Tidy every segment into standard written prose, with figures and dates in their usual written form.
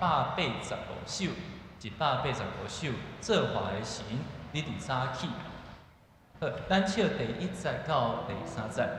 百八十五首，一百八十五首，做法的神，你佇早起。好，咱唱第一節到第三節。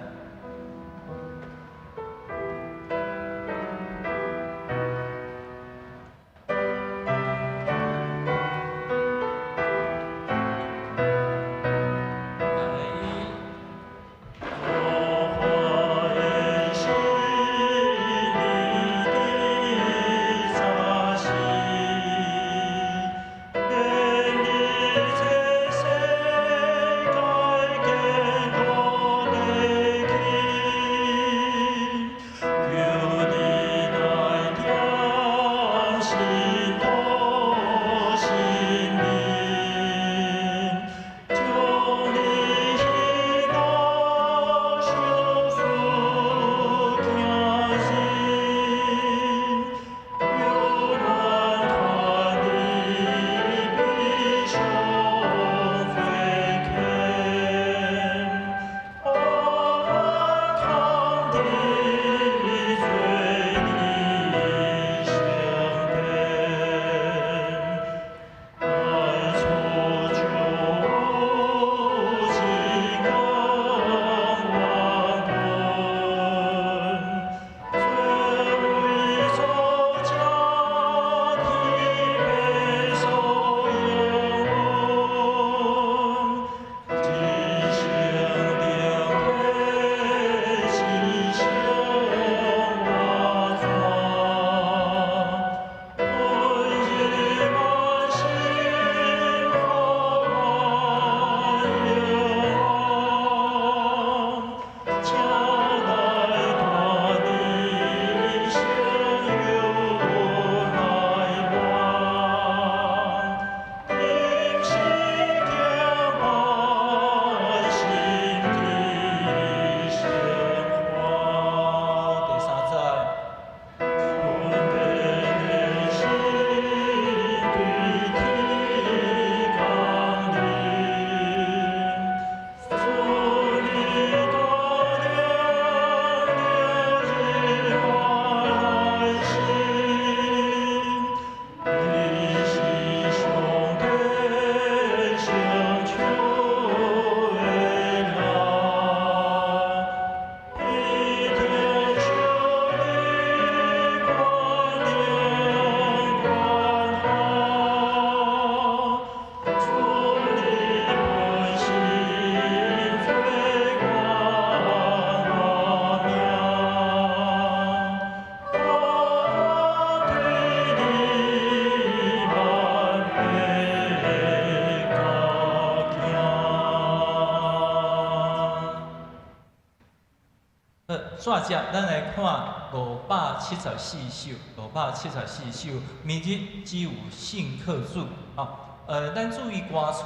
煞接，咱來看574首，五百七十四首，明日只有信靠主，吼，咱注意歌詞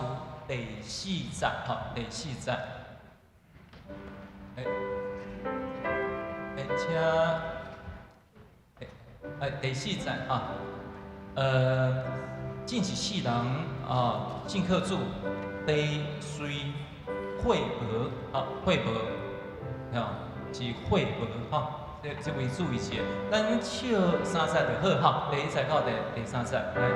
第四節，吼，第四節。請，第四節啊，進一世人啊，信靠主，地雖歲薄，啊，歲薄，吼。是歲薄吼，這位注意一下，咱唱三節就好吼，第一節到第三節來。來。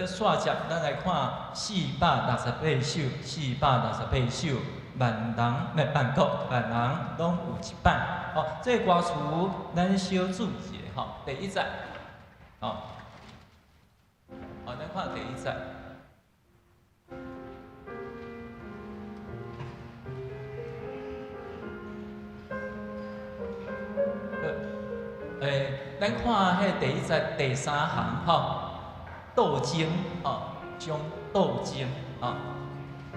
煞接，咱來看468首，468首，萬人，毋萬國萬人攏有一擺。哦，這个歌詞咱小注一下吼，第一節，哦，好，咱看第一節。咱看彼第一節第三行吼，鬥爭吼，將鬥爭吼，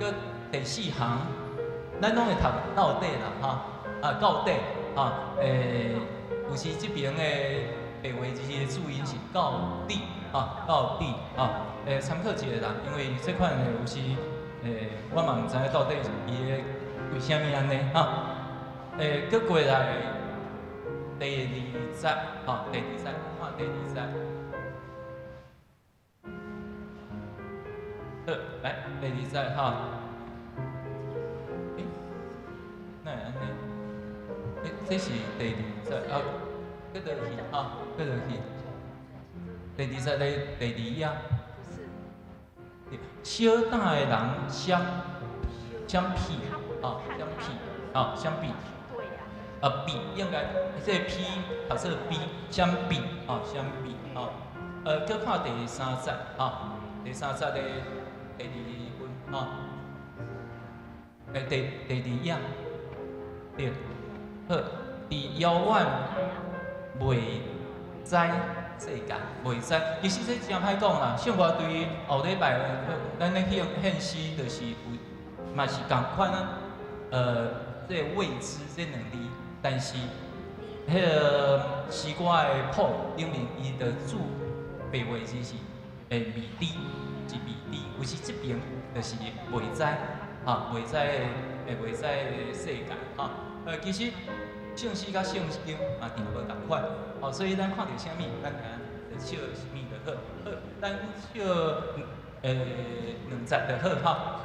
閣第四行，咱攏會讀到底啦吼，啊到底吼，有時這爿的白話字的注音是到底吼，到底吼，參考一下啦，因為這款的有時，我嘛毋知影到底伊的為啥物按呢吼，閣過來。第二節，吼，第二節，看第二節。好，來第二節，吼。欸，哪會按呢？欸，這是第二節，啊，閣落去，吼，閣落去。第二節的第二頁。小膽的人相相比，吼，相比，吼，相比。啊，比應該這個 P 讀做 B，相比，吼，相比，吼。閣看第三節，吼，第三節的第二句，吼。第二頁，對，好，佇遙遠未知世界，未知，其實這誠歹講啦。聖歌隊後禮拜，咱咧獻獻詩，就是有，嘛是仝款啊。這個未知這兩字。但是，彼个詩歌的譜頂面，伊就注白話字是未知，是未知。有時這爿就是未知，哈，未知的未知的世界，哈。其實聖詩佮聖經嘛定無仝款，吼，所以咱看著啥物，咱就笑啥物就好，好，咱笑兩節就好，吼。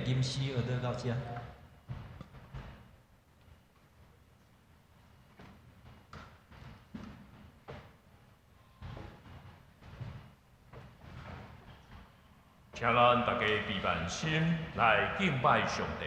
吟詩學到到遮。請咱大家閉萬心來敬拜上帝。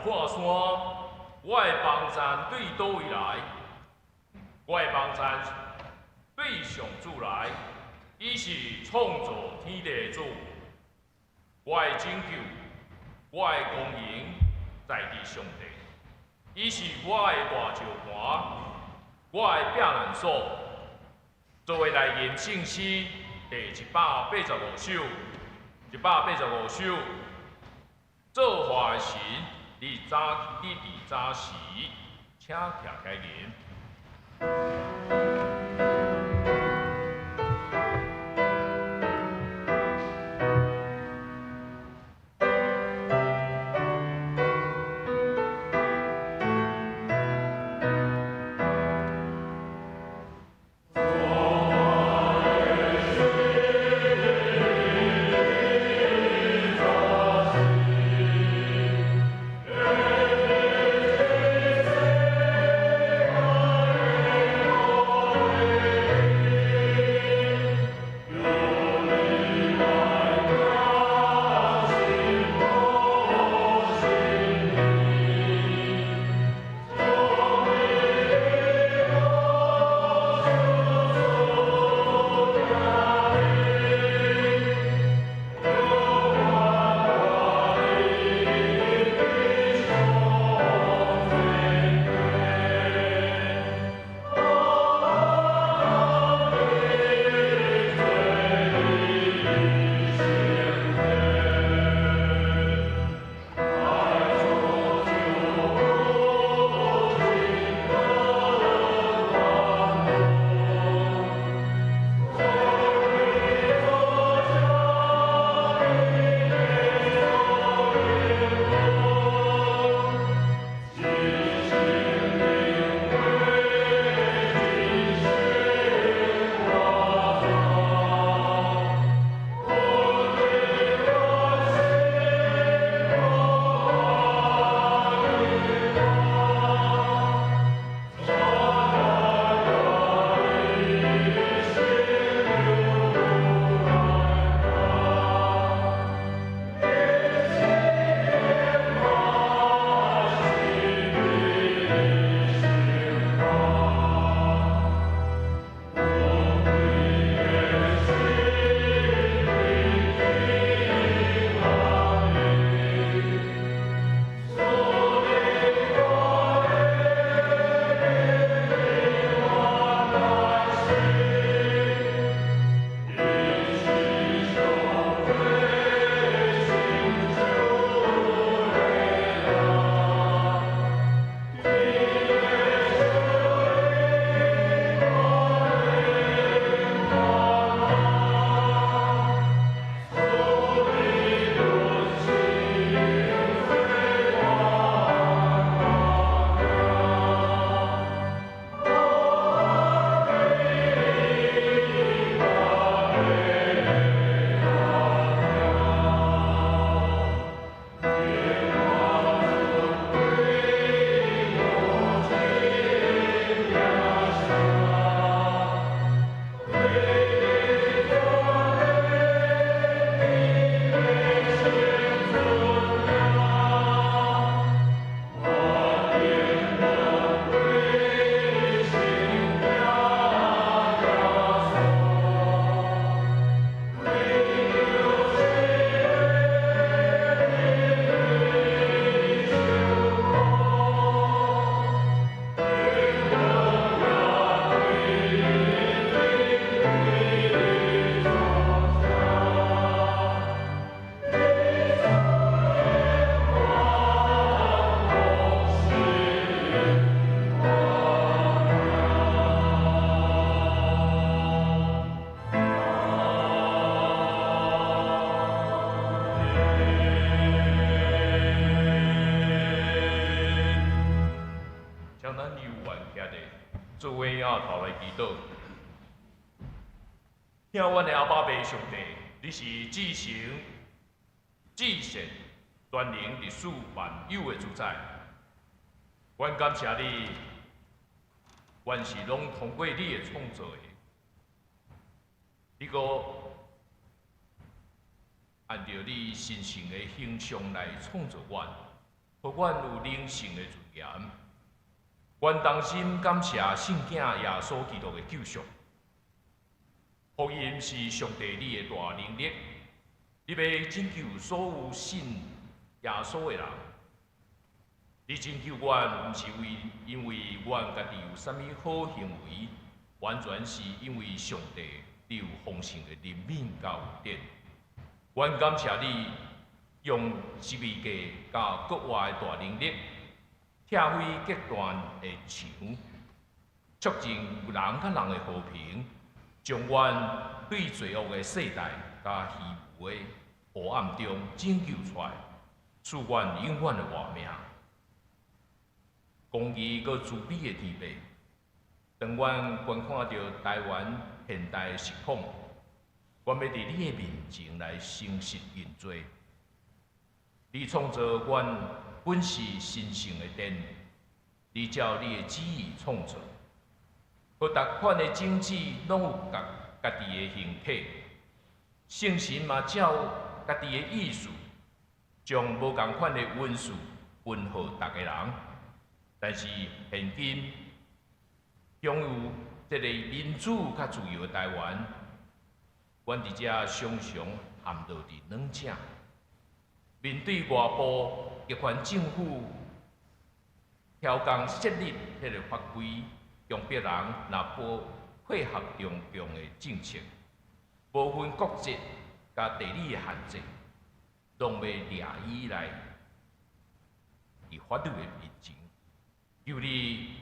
看山，我的幫贊對佗位來？我的幫贊對上主來，伊是創造天地的主。我的拯救，我的光榮在佇上帝，伊是我的大石磐，我的避難所。做伙來吟聖詩第185首，185首。造化的神，你佇早時，請徛起來吟。听阮的阿爸父上帝，你是至诚、至善、全能、歷史萬有的主宰。阮感謝你，萬事攏通過你的創造的。你閣按照你神聖的形象來創造阮，予予阮有靈性的尊嚴。阮衷心感謝聖囝耶穌基督的救贖。福音是上帝你的大能力，你欲拯救所有信耶穌的人。你拯救阮，毋是因為阮家己有啥物好行為，完全是因為上帝你有豐盛的憐憫佮恩典。阮感謝你用十字架佮復活的大能力，拆毀隔斷的牆，促進人佮人的和平，將阮對罪惡的世代佮虛無的黑暗中拯救出來，賜阮永遠的活命。公義閣慈悲的天父，當阮觀看著台灣現代的實況，阮欲佇你的面前來誠實認罪。你創造阮本是神聖的殿，你照你的旨意創造，予逐款的種子攏有家己的形體，聖神嘛照家己的意思，將無仝款的恩賜分予逐个人。但是現今享有這个民主佮自由的台灣，阮佇遮常常陷落佇軟井。面對外部極權政府刁工設立彼个法規，強迫人若無配合中共的政策，無分國籍佮地理的限制，攏欲掠伊來佇法律的面前。求你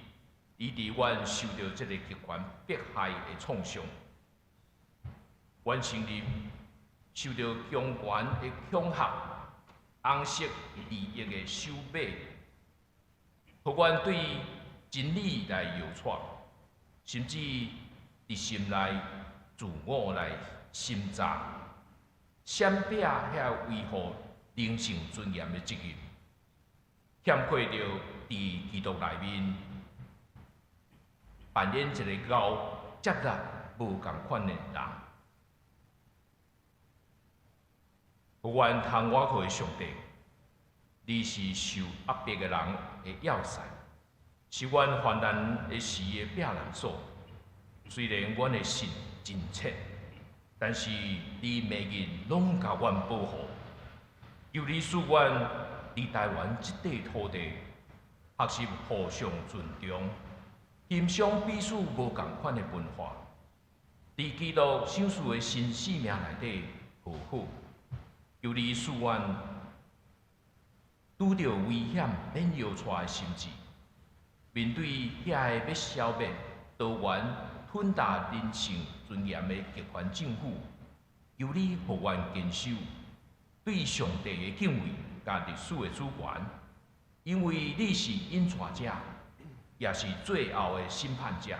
醫治阮受著這个極權迫害的創傷，阮承認受著強權的恐嚇、紅色利益的收買，予阮對真理來搖掣，甚至佇心內自我來審查，閃避遐維護人性尊嚴的責任，欠缺著佇基督內面扮演一个𠢕接納無仝款的人。予阮通倚靠的上帝，你是受壓迫的人的要塞，是阮患難的時的避難所。雖然阮的心真淺，但是你每日攏共阮保護。求你賜阮佇台灣這塊土地，學習互相尊重，欣賞彼此無仝款的文化，佇基督賞賜的新生命內底和好。求你賜阮拄著危險免搖掣的心志，面對遐个欲消滅多元、吞噬人性尊嚴的極權政府，求你予阮堅守對上帝的敬畏佮歷史的主權，因為你是引帶者，也是最後的審判者。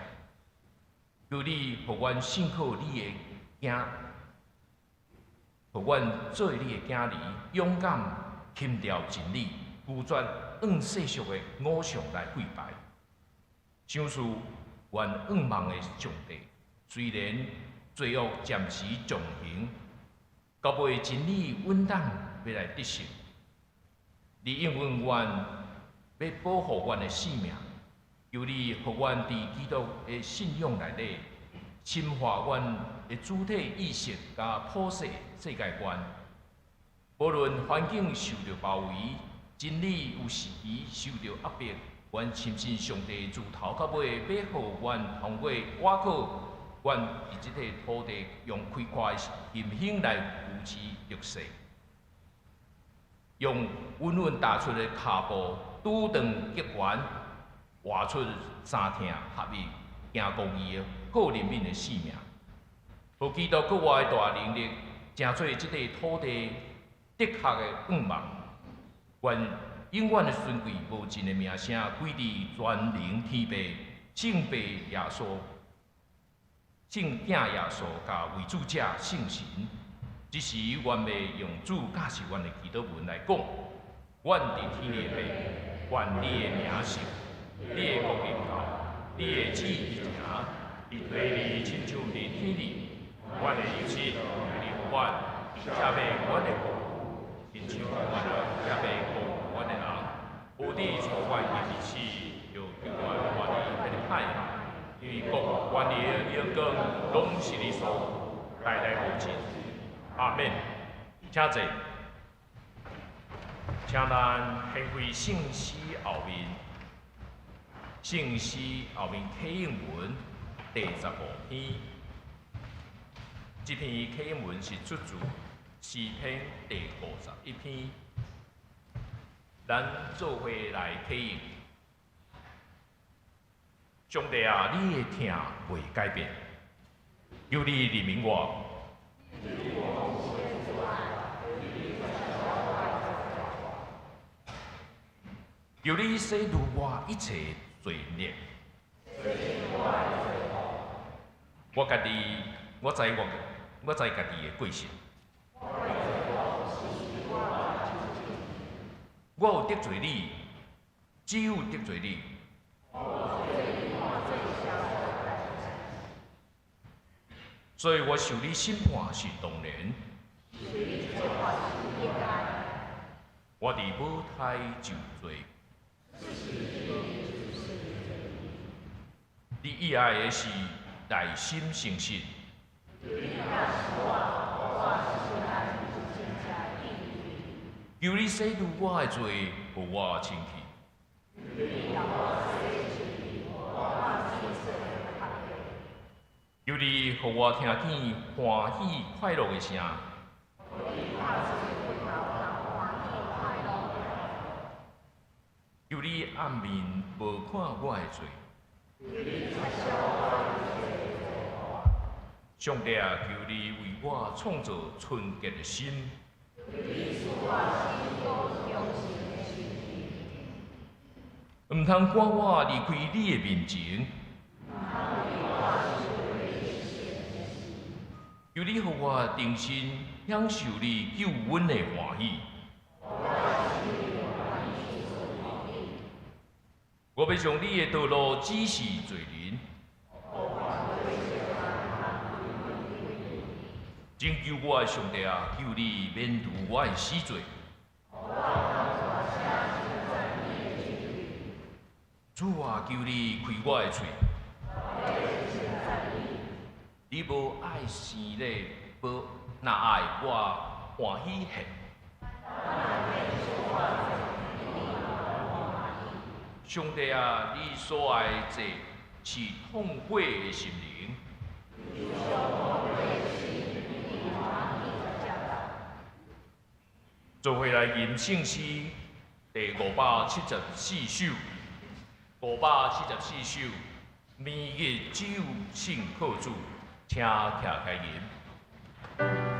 求你予阮信靠你的囝，予阮做你的囝兒，勇敢強調真理，拒絕向世俗的偶像來跪拜。賞賜阮仰望的上帝，雖然罪惡暫時壯行，到尾真理穩當欲來得勝。你應允阮欲保護阮的性命，求你予阮佇基督的信仰內底，深化阮的主體意識佮普世世界觀。無論環境受著包圍，真理有時受著壓迫，阮深信上帝自頭到尾欲予阮通過倚靠阮佇這塊土地，用開闊的心胸來扶持弱勢，用穩穩踏出的跤步，阻斷極權，活出三疼合一、行公義的好人民的生命。予基督復活的大能力，成做這塊土地的確的向望。願永遠的尊貴無盡的名聲，歸佇全能天父、聖父耶穌、聖囝耶穌佮為主者聖神。這時，阮欲用主教示阮的祈禱文來講：阮佇天的父，願你的名聖，你的國臨到，你的旨意行，佇地裡親像佇天裡。阮的飲食，求你予阮，赦免阮的過，親像阮赦免過阮的人。有你帶阮入死，又救阮脫離彼个歹，因為國、權力、榮光，攏是你所有，代代無盡。阿免。請坐。請咱掀開聖詩後面，聖詩後面啟應文第15篇。這篇啟應文是出自詩篇第51篇。咱做伙來啟應。上帝啊，你的疼袂改變，求你憐憫我。求你洗濾我一切罪孽。我家己，我知我，我知家己的過失。我有得罪你，只有得罪你。所以我受你審判是當然。我佇母胎就罪。你意愛的是內心誠實。求你洗濾我的罪，予我清氣。求你予我聽見歡喜快樂的聲。求你掩面無看我的罪。上帝啊，求你為我創造純潔的心。毋通趕我離開你的面前。求你予我重新享受你救恩的歡喜。我欲將你的道路指示罪人，拯救我的上帝啊，求你免除我的死罪。主啊，求你開我的喙。你無愛生禮，無若愛我歡喜獻。上帝啊，你所愛的祭是痛悔的心靈。做伙來吟聖詩第574首，574首，明日只有信靠主，請徛起來吟。 Amen.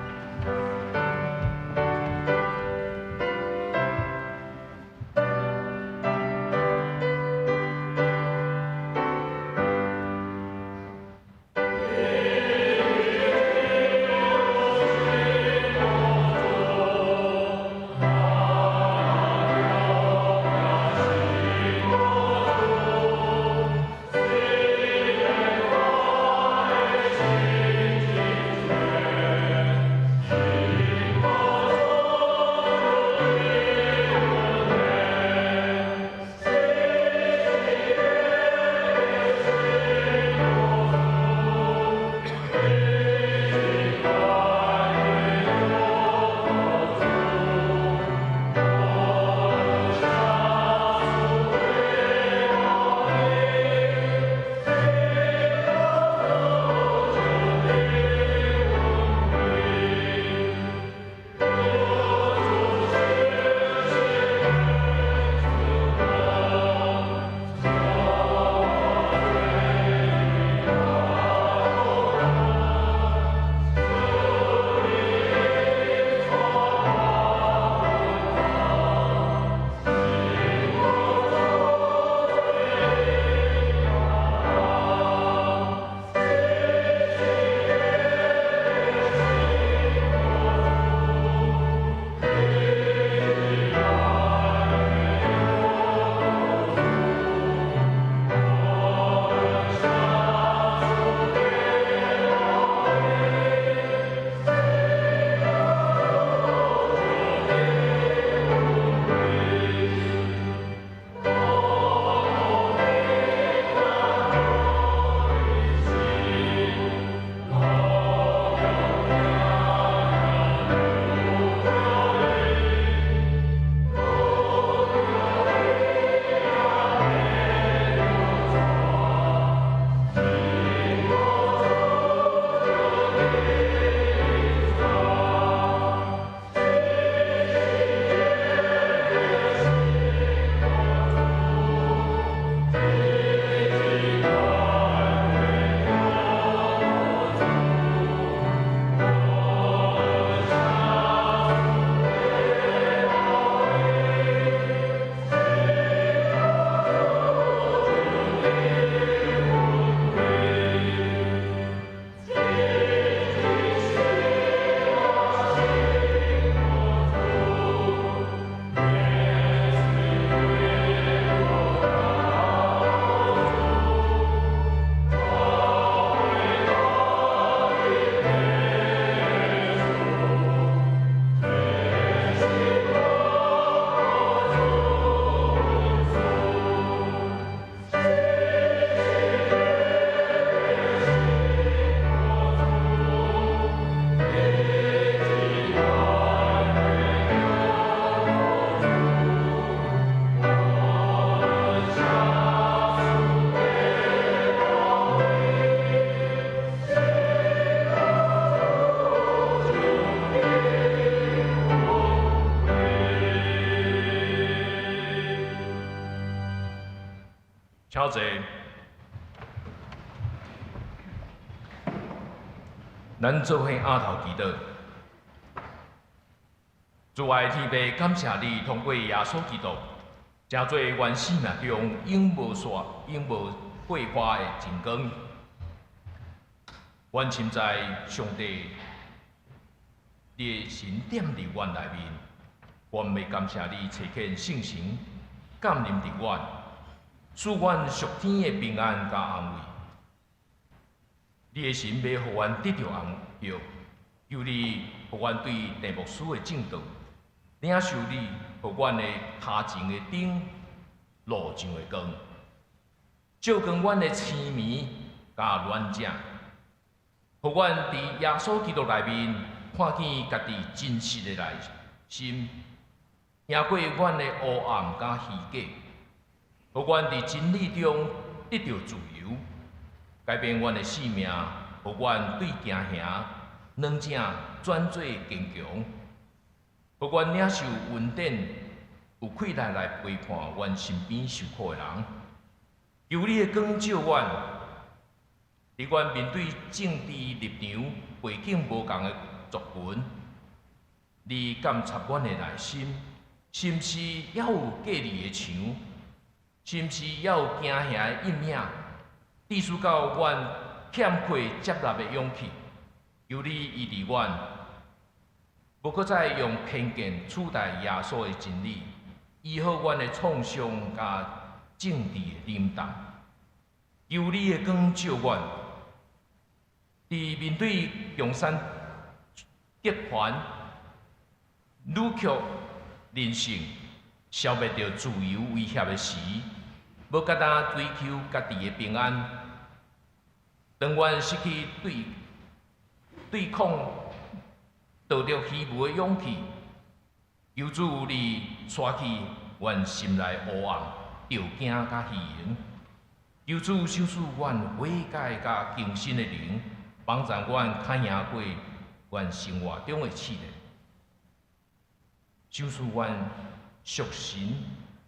請坐。咱做伙阿頭祈禱。主愛天父，感謝你通過耶穌基督，成做阮生命中永無煞、永無過花的真光。阮深知上帝，你的神踮佇阮內面，阮欲感謝你差遣聖神降臨佇阮，賜阮屬天的平安佮安慰。你的神欲予阮得著安息，求你予阮對鄭牧師的證道，領受你予阮的跤前的燈，路上的光，照光阮的痴迷佮軟正，予阮佇耶穌基督內面看見家己真實的內心，贏過阮的黑暗佮虛假，予阮佇真理中得著自由，改變阮的生命，予阮對敬虔軟正轉做堅強，予阮領受恩典，有氣力來陪伴阮身邊受苦的人。求你的光照阮，佇阮面對政治立場背景無仝的族群，你監察阮的內心，是毋是猶有隔離的牆？是毋是猶有驚嚇的陰影？致使到阮欠缺接納的勇氣。求你醫治阮，無閣再用偏見取代耶穌的真理，醫好阮的創傷佮政治的冷淡。求你的光照阮，佇面對共產集團扭曲人性、消滅著自由威脅的時，無干焦追求家己的平安。當阮失去對抗道德虛無的勇氣，求主你刷去阮心內黑暗、著驚佮虛榮。求主賞賜阮悔改佮更新的靈，幫助阮較贏過阮生活中的試煉。賞賜阮屬神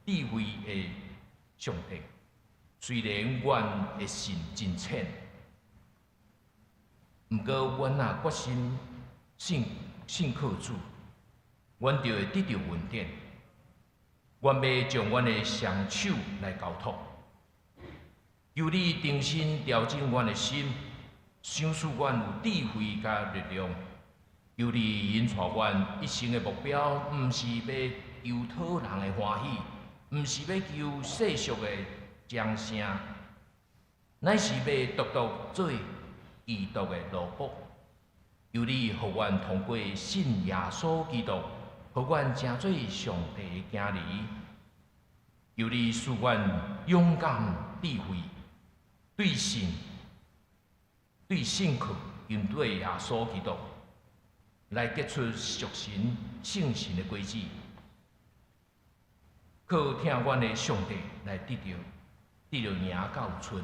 智慧的上帝，雖然阮的信真淺，毋過阮若決心信靠主，阮就會得著恩典。阮欲將阮的雙手來交託，求你重新調整阮的心，賞賜阮有智慧佮力量。求你引帶阮一生的目標，毋是欲求討人的歡喜，毋是欲求世俗的掌聲，乃是欲獨獨做基督的奴僕。求你予阮通過信耶穌基督，予阮成做上帝的囝兒。求你賜阮勇敢智慧，對信靠跟對耶穌基督，來結出屬神聖神的果子，靠疼阮的上帝來得著贏到春。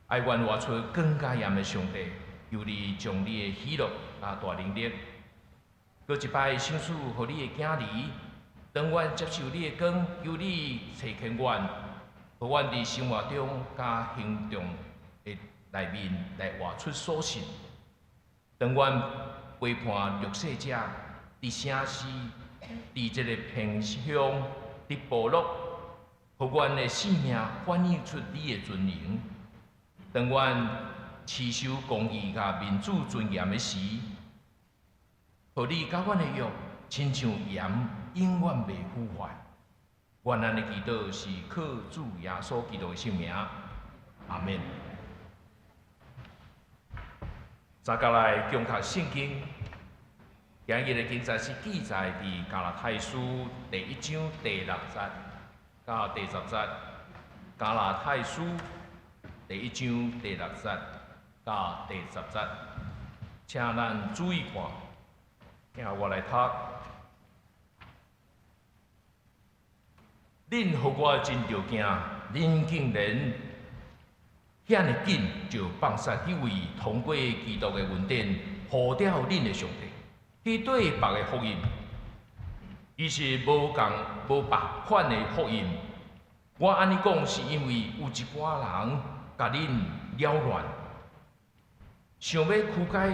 愛阮活出更加鹽的上帝，求你將你的喜樂佮大能力，閣一擺賞賜予你的囝兒。當阮接受你的光，求你差遣阮，予阮佇生活中佮行動的內面來活出所信。當阮陪伴弱勢者，佇城市、佇這个偏鄉、佇部落，予阮的生命反映出你的尊榮。當阮持守公義佮民主尊嚴的時，予你佮阮的約，親像鹽，永遠袂腐壞。阮按呢祈禱是靠主耶穌基督的聖名，阿們。再過來共讀聖經，今日的經節是記載佇加拉太書第一章第六節到第十節。加拉太書第一章第六節到第十節，請咱注意看，聽我來讀。恁予我真著驚，恁竟然遐爾緊就放殺彼位通過基督的恩典，呼召恁的上帝，去綴別个福音，伊是無仝無別款的福音，我按呢講，是因為有一寡人共恁擾亂，想欲曲解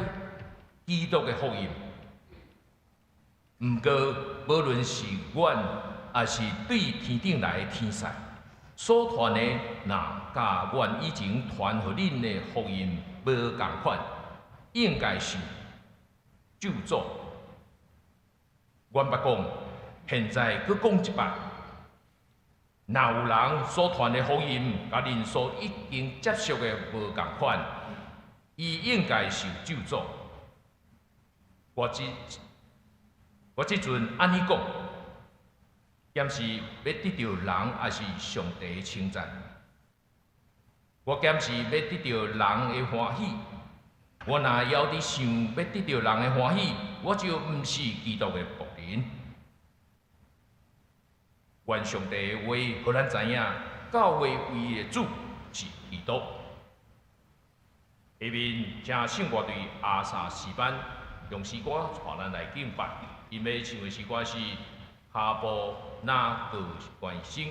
基督的福音。毋過，無論是阮，抑是對天頂來的天使，所傳的，若佮阮以前傳予恁的福音無仝款，應該受咒詛。阮捌講，現在閣講一擺。若有人所傳的福音，佮恁所已經接受的無仝款，伊應該受咒詛。我這陣按呢講，敢是欲得著人，抑是上帝的稱讚？我敢是欲得著人的歡喜？我若猶佇想欲得著人的歡喜，我就毋是基督的僕人。願上帝的話，予咱知影，教會唯一的主是基督。下面請聖樂隊阿薩詩班用詩歌帶咱來敬拜，𪜶欲唱的詩歌是《跤步若閣懸升》。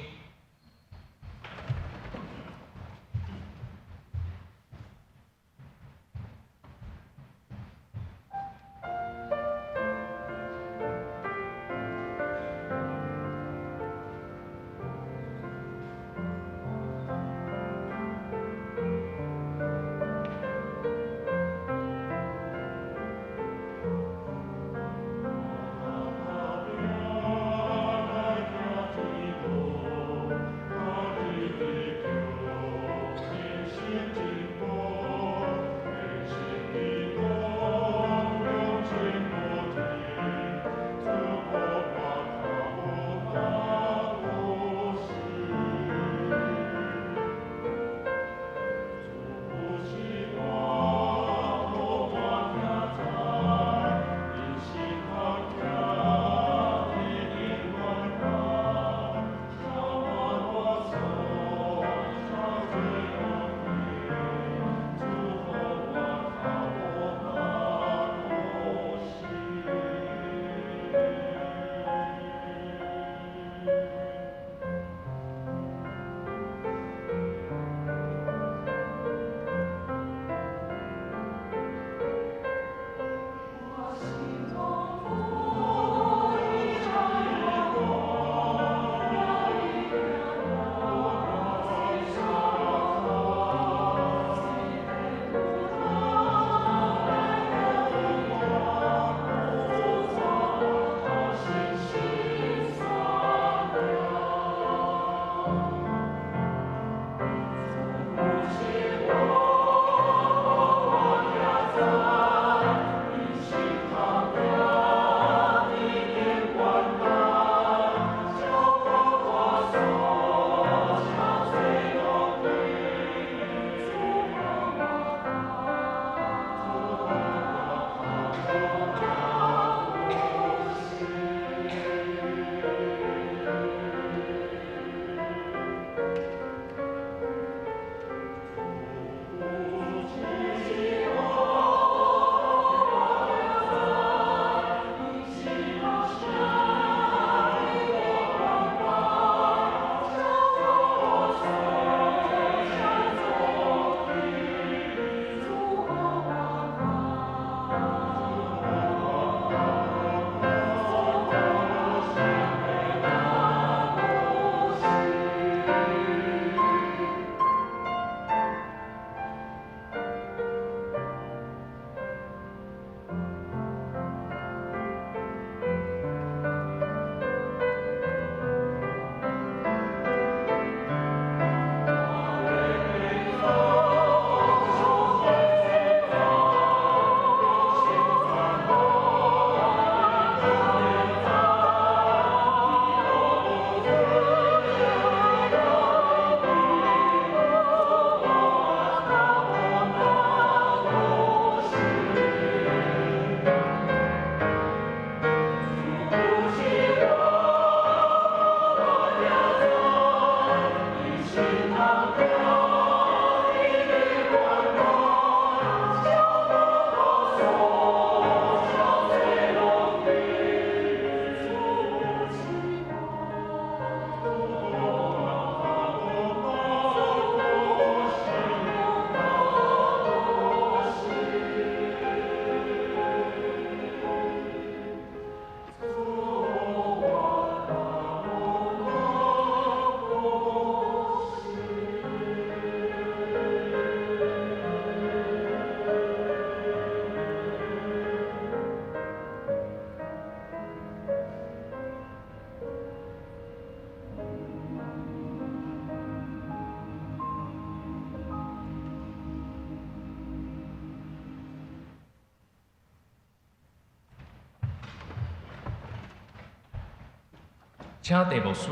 請鄭牧師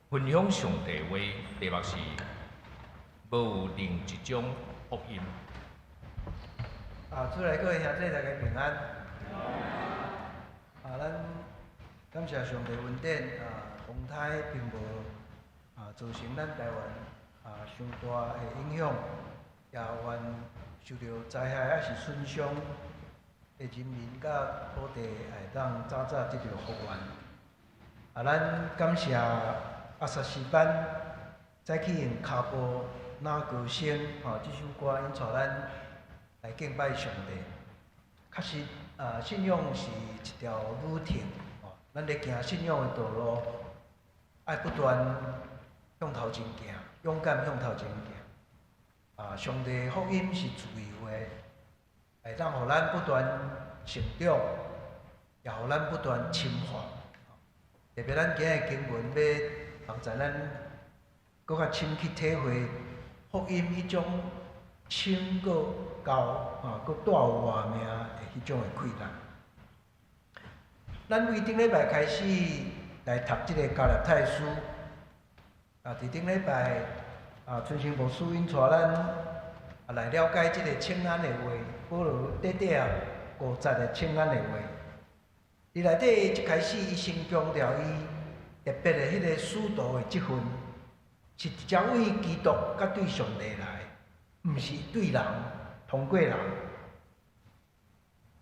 分享上帝話，題目是無有另一種福音。啊，主內各位兄弟大家平安。啊，咱感謝上帝恩典啊，風颱並無啊造成咱台灣啊傷大的影響，也願受著災害抑是損傷的人民佮土地會當早早得著復原。啊，咱感謝阿薩詩班早起用跤步若高聲，吼，這首歌𪜶帶咱來敬拜上帝。確實啊，信仰是一條旅程，吼，咱咧行信仰的道路，愛不斷向頭前行，勇敢向頭前行。啊，上帝福音是自由的，會當予咱不斷成長，也予咱不斷深化。特別咱今日經文欲幫助咱閣較深去體會福音彼種深閣高啊，閣帶有活命的彼種的氣力。咱為頂禮拜開始來讀這个加拉太書，啊，佇頂禮拜啊，春生牧師𪜶帶咱啊來了解這个請安的話，保羅短短啊五節的請安的話。佇內底一開始，伊先強調伊特別的彼个使徒的職分，是直接為基督佮對上帝來，毋是對人，通過人。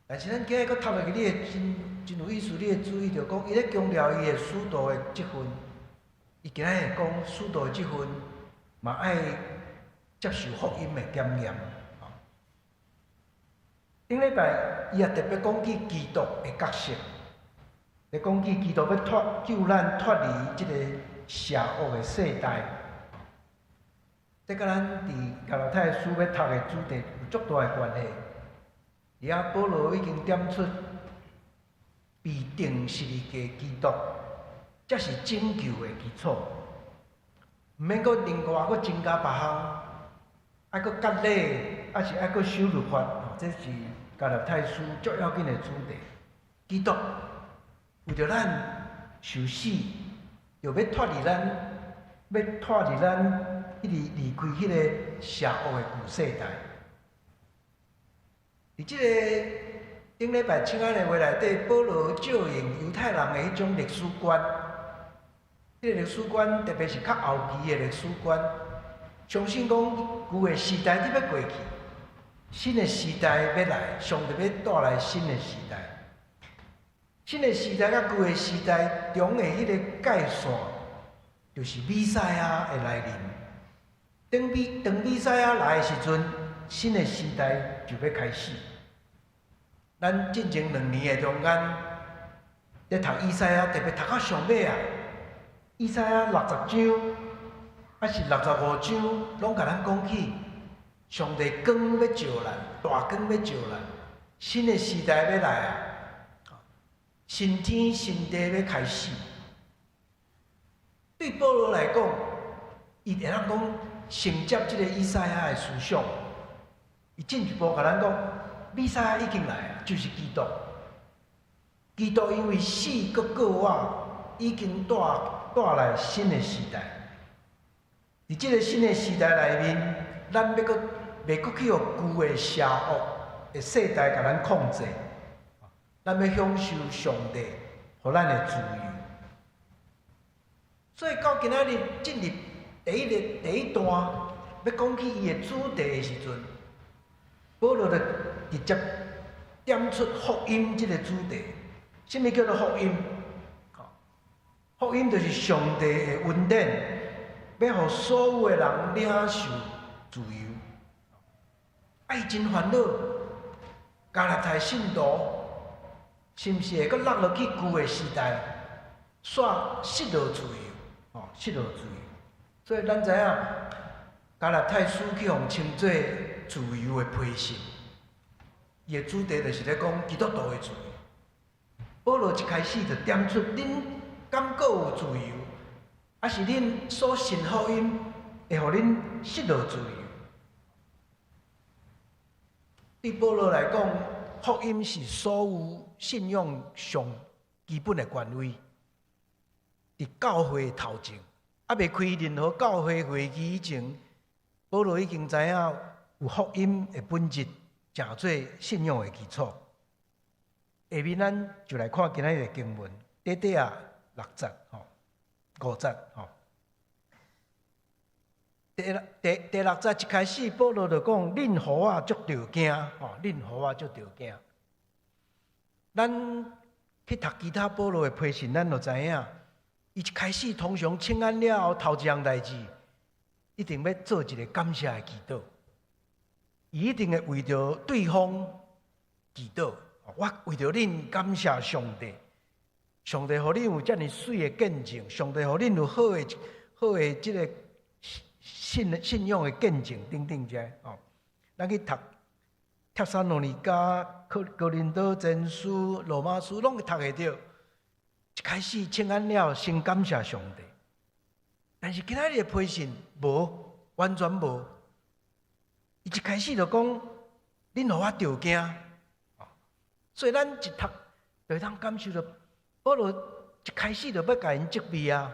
但是咱今日閣讀落去，你會真真有意思，你會注意著講，伊咧強調伊的使徒的職分，伊今仔日講使徒的職分，嘛愛接受福音的檢驗。頂禮拜伊也特別講起基督的角色，咧講起基督欲脫救咱脫離這个邪惡的世代。這佮咱佇加拉太書欲讀的主題有足大的關係。而遐保羅已經點出被釘十字架基督，才是拯救的基礎。毋免閣另外閣增加別項，愛閣割禮，抑是愛閣守律法，這是加拉太書足要緊的主題。基督為著咱受死，就欲脫離咱，欲脫離咱，彼個離開彼个邪惡的舊世代。佇這个頂禮拜請安的話內底，保羅借用猶太人的彼種歷史觀，這个歷史觀特別是較後期的歷史觀，相信講舊的時代佇欲過去，新的時代欲來，上帝欲帶來新的時代。新的時代佮舊的時代中的彼個界線，就是彌賽亞的來臨。當彌賽亞來的時陣，新的時代就欲開始。咱進前兩年的中間，咧讀以賽亞，特別讀到上尾啊，以賽亞60章，抑是65章，攏共咱講起，上帝光欲照咱，大光欲照咱，新的時代欲來啊！新天新地欲開始。對保羅來講，伊會當講承接這个以賽亞的思想，伊進一步共咱講，彌賽亞已經來啊，就是基督。基督因為死閣復活，已經帶來新的時代。佇這个新的時代內面，咱欲閣袂閣去予舊的邪惡的世代共咱控制，咱欲享受上帝予咱的自由。所以到今仔日進入第一个第一段，欲講起伊的主題的時陣，保羅就直接點出福音這个主題。啥物叫做福音？福音就是上帝的恩典，欲予所有的人領受自由。啊，伊真煩惱，加拉太信徒是毋是會閣落落去舊的時代，煞失落自由？哦，失落自由。所以咱知影，加拉太書去予稱做自由的批信，伊的主題就是咧講基督徒的自由。保羅一開始就點出，恁敢閣有自由，抑是恁所信福音會予恁失落自由？對保羅來講，福音是所有信仰上基本的權威。佇教會頭前，猶未開任何教會會議以前，保羅已經知影有福音的本質，成做信仰的基礎。下面咱就來看今仔日的經文，短短仔六節吼，五節吼。第六節一開始，保羅就講：恁予我足著驚，吼，恁予我足著驚。咱去讀其他保羅的批信，咱就知影，伊一開始通常請安了後，頭一項代誌，一定欲做一个感謝的祈禱。伊一定會為著對方祈禱。我為著恁感謝上帝，上帝予恁有遮爾媠的見證，上帝予恁有好的好的這个信仰的見證等等這哦。咱去讀帖撒羅尼迦、哥林多前書、羅馬書，攏會讀會著。一開始請安了，先感謝上帝。但是今仔日的批信無，完全無。伊一開始就講，恁予我著驚。所以咱一讀就會當感受著，保羅一開始就欲共𪜶責備啊，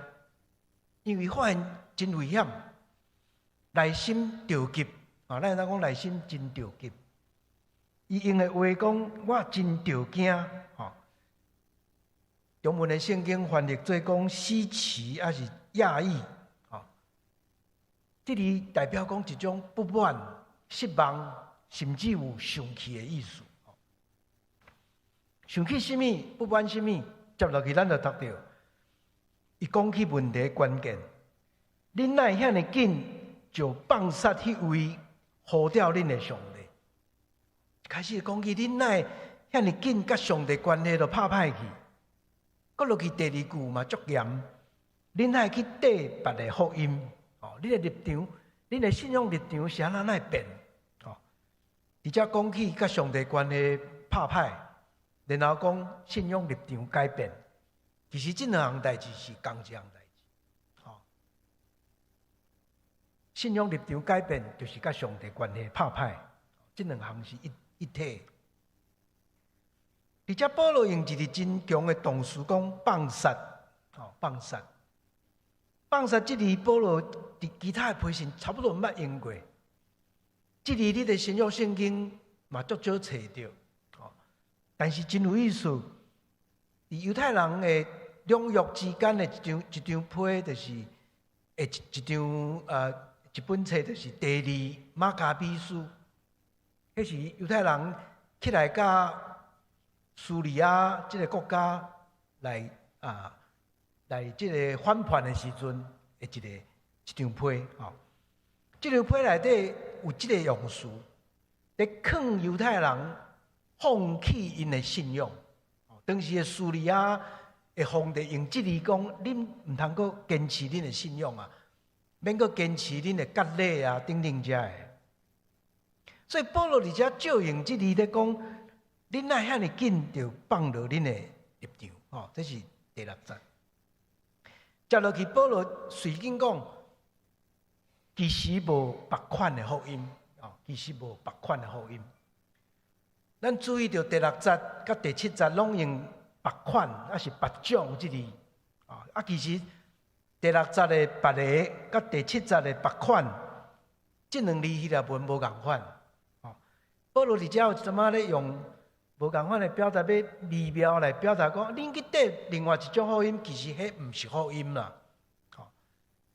因為發現真危險，內心著急啊！咱會當講內心真著急。伊用的話講，我真著驚。吼，中文的聖經翻譯做講稀奇，抑是訝異。吼，這裡代表講一種不滿、失望，甚至有生氣的意思。生氣啥物？不滿啥物？接落去咱就讀著，伊講起問題關鍵，恁哪會遐爾緊就放殺彼位呼召恁的上帝？開始講起恁哪會遐爾緊，佮上帝關係都拍歹去？閣落去第二句嘛足嚴，恁哪會去綴別个福音？哦，恁的立場，恁的信仰立場是按怎會變？哦，佇遮講起佮上帝關係拍歹，然後講信仰立場改變，其實這兩項代誌是仝一項代誌。哦，信仰立場改變就是佮上帝關係拍歹，這兩項是一體。而且保羅用一个真強的動詞講放殺，哦，放殺，放殺。這字保羅佇其他的批信差不多毋捌用過。這字你佇新約聖經嘛足少揣著，哦，但是真有意思。佇猶太人的兩約之間的一張批，就是一本冊，就是第二馬加比書，彼是猶太人起來佮敘利亞這个國家來這个反叛的時陣的一張批吼。這張批內底有這个用詞，咧勸猶太人放棄𪜶的信仰。當時的敘利亞的皇帝用這字講：恁毋通閣堅持恁的信仰啊，免閣堅持恁的割禮啊，等等遮的。所以保羅佇遮借用這字咧講，恁哪遐爾緊就放落恁的立場，吼，這是第六節。接落去，保羅隨緊講，其實無別款的福音，哦，其實無別款的福音。咱注意著第六節佮第七節攏用別款，抑是別種這字，啊，其實第六節的別个佮第七節的別款，這兩字希臘文無仝款。哦，保羅佇遮有一陣仔咧用無仝款的表達，欲微妙來表達講，恁去綴另外一種福音，其實彼毋是福音啦。哦，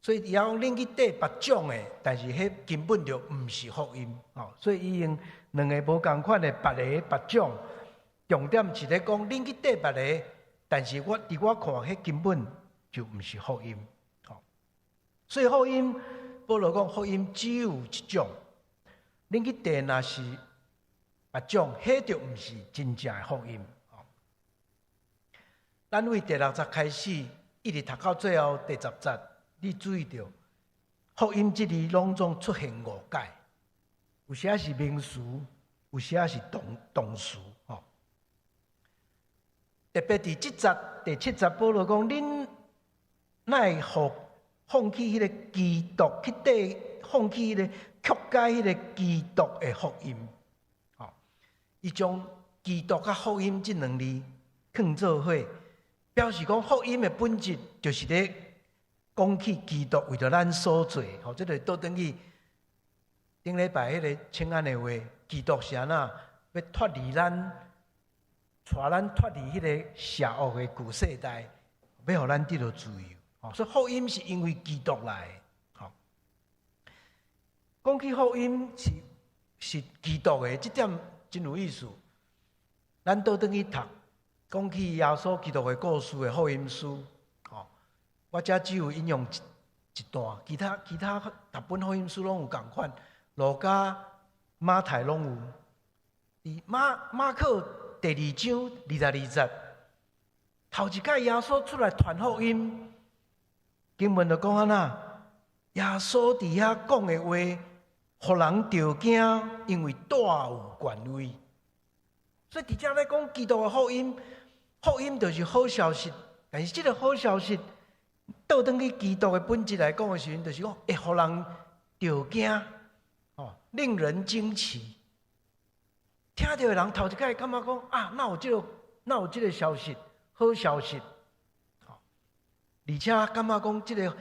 所以伊講恁去綴別種的，但是彼根本就毋是福音。哦，所以伊用兩个無仝款的別个別種，重點是咧講恁去綴別个，但是我佇我看，彼根本就毋是福音。哦，所以福音，保羅講福音只有一種，恁去綴若是別種，彼就毋是真正的福音。咱對第六節開始，一直讀到最後第十節，你注意著，福音這字攏總出現五擺，有時仔是名詞，有時仔是動詞。吼，特別佇這節第七節，保羅講：恁哪會放棄彼个基督，去綴放棄彼个曲解彼个基督的福音。伊將基督佮福音這兩字囥做伙，表示講福音的本質就是咧講起基督為著咱所做，吼，這個倒轉去頂禮拜彼个請安的話，基督是按怎欲脫離咱，帶咱脫離彼个邪惡的舊世代，欲予咱得著自由。吼，所以福音是因為基督來的。吼，講起福音是基督的，這點真有意思。咱倒轉去讀，講起耶穌基督的故事的福音書，吼，我遮只有引用一段，其他逐本福音書攏有仝款，路加、馬太攏有。佇馬可第二章22節，頭一擺耶穌出來傳福音，經文就講按怎，耶穌佇遐講的話，予人著驚，因為大有權威。所以佇遮咧講基督的福音，福音就是好消息。但是這個好消息，倒轉去基督的本質來講的時陣，就是講會予人著驚，哦，令人驚奇。聽著的人頭一擺感覺講啊，哪有這個消息？好消息，而且感覺講這個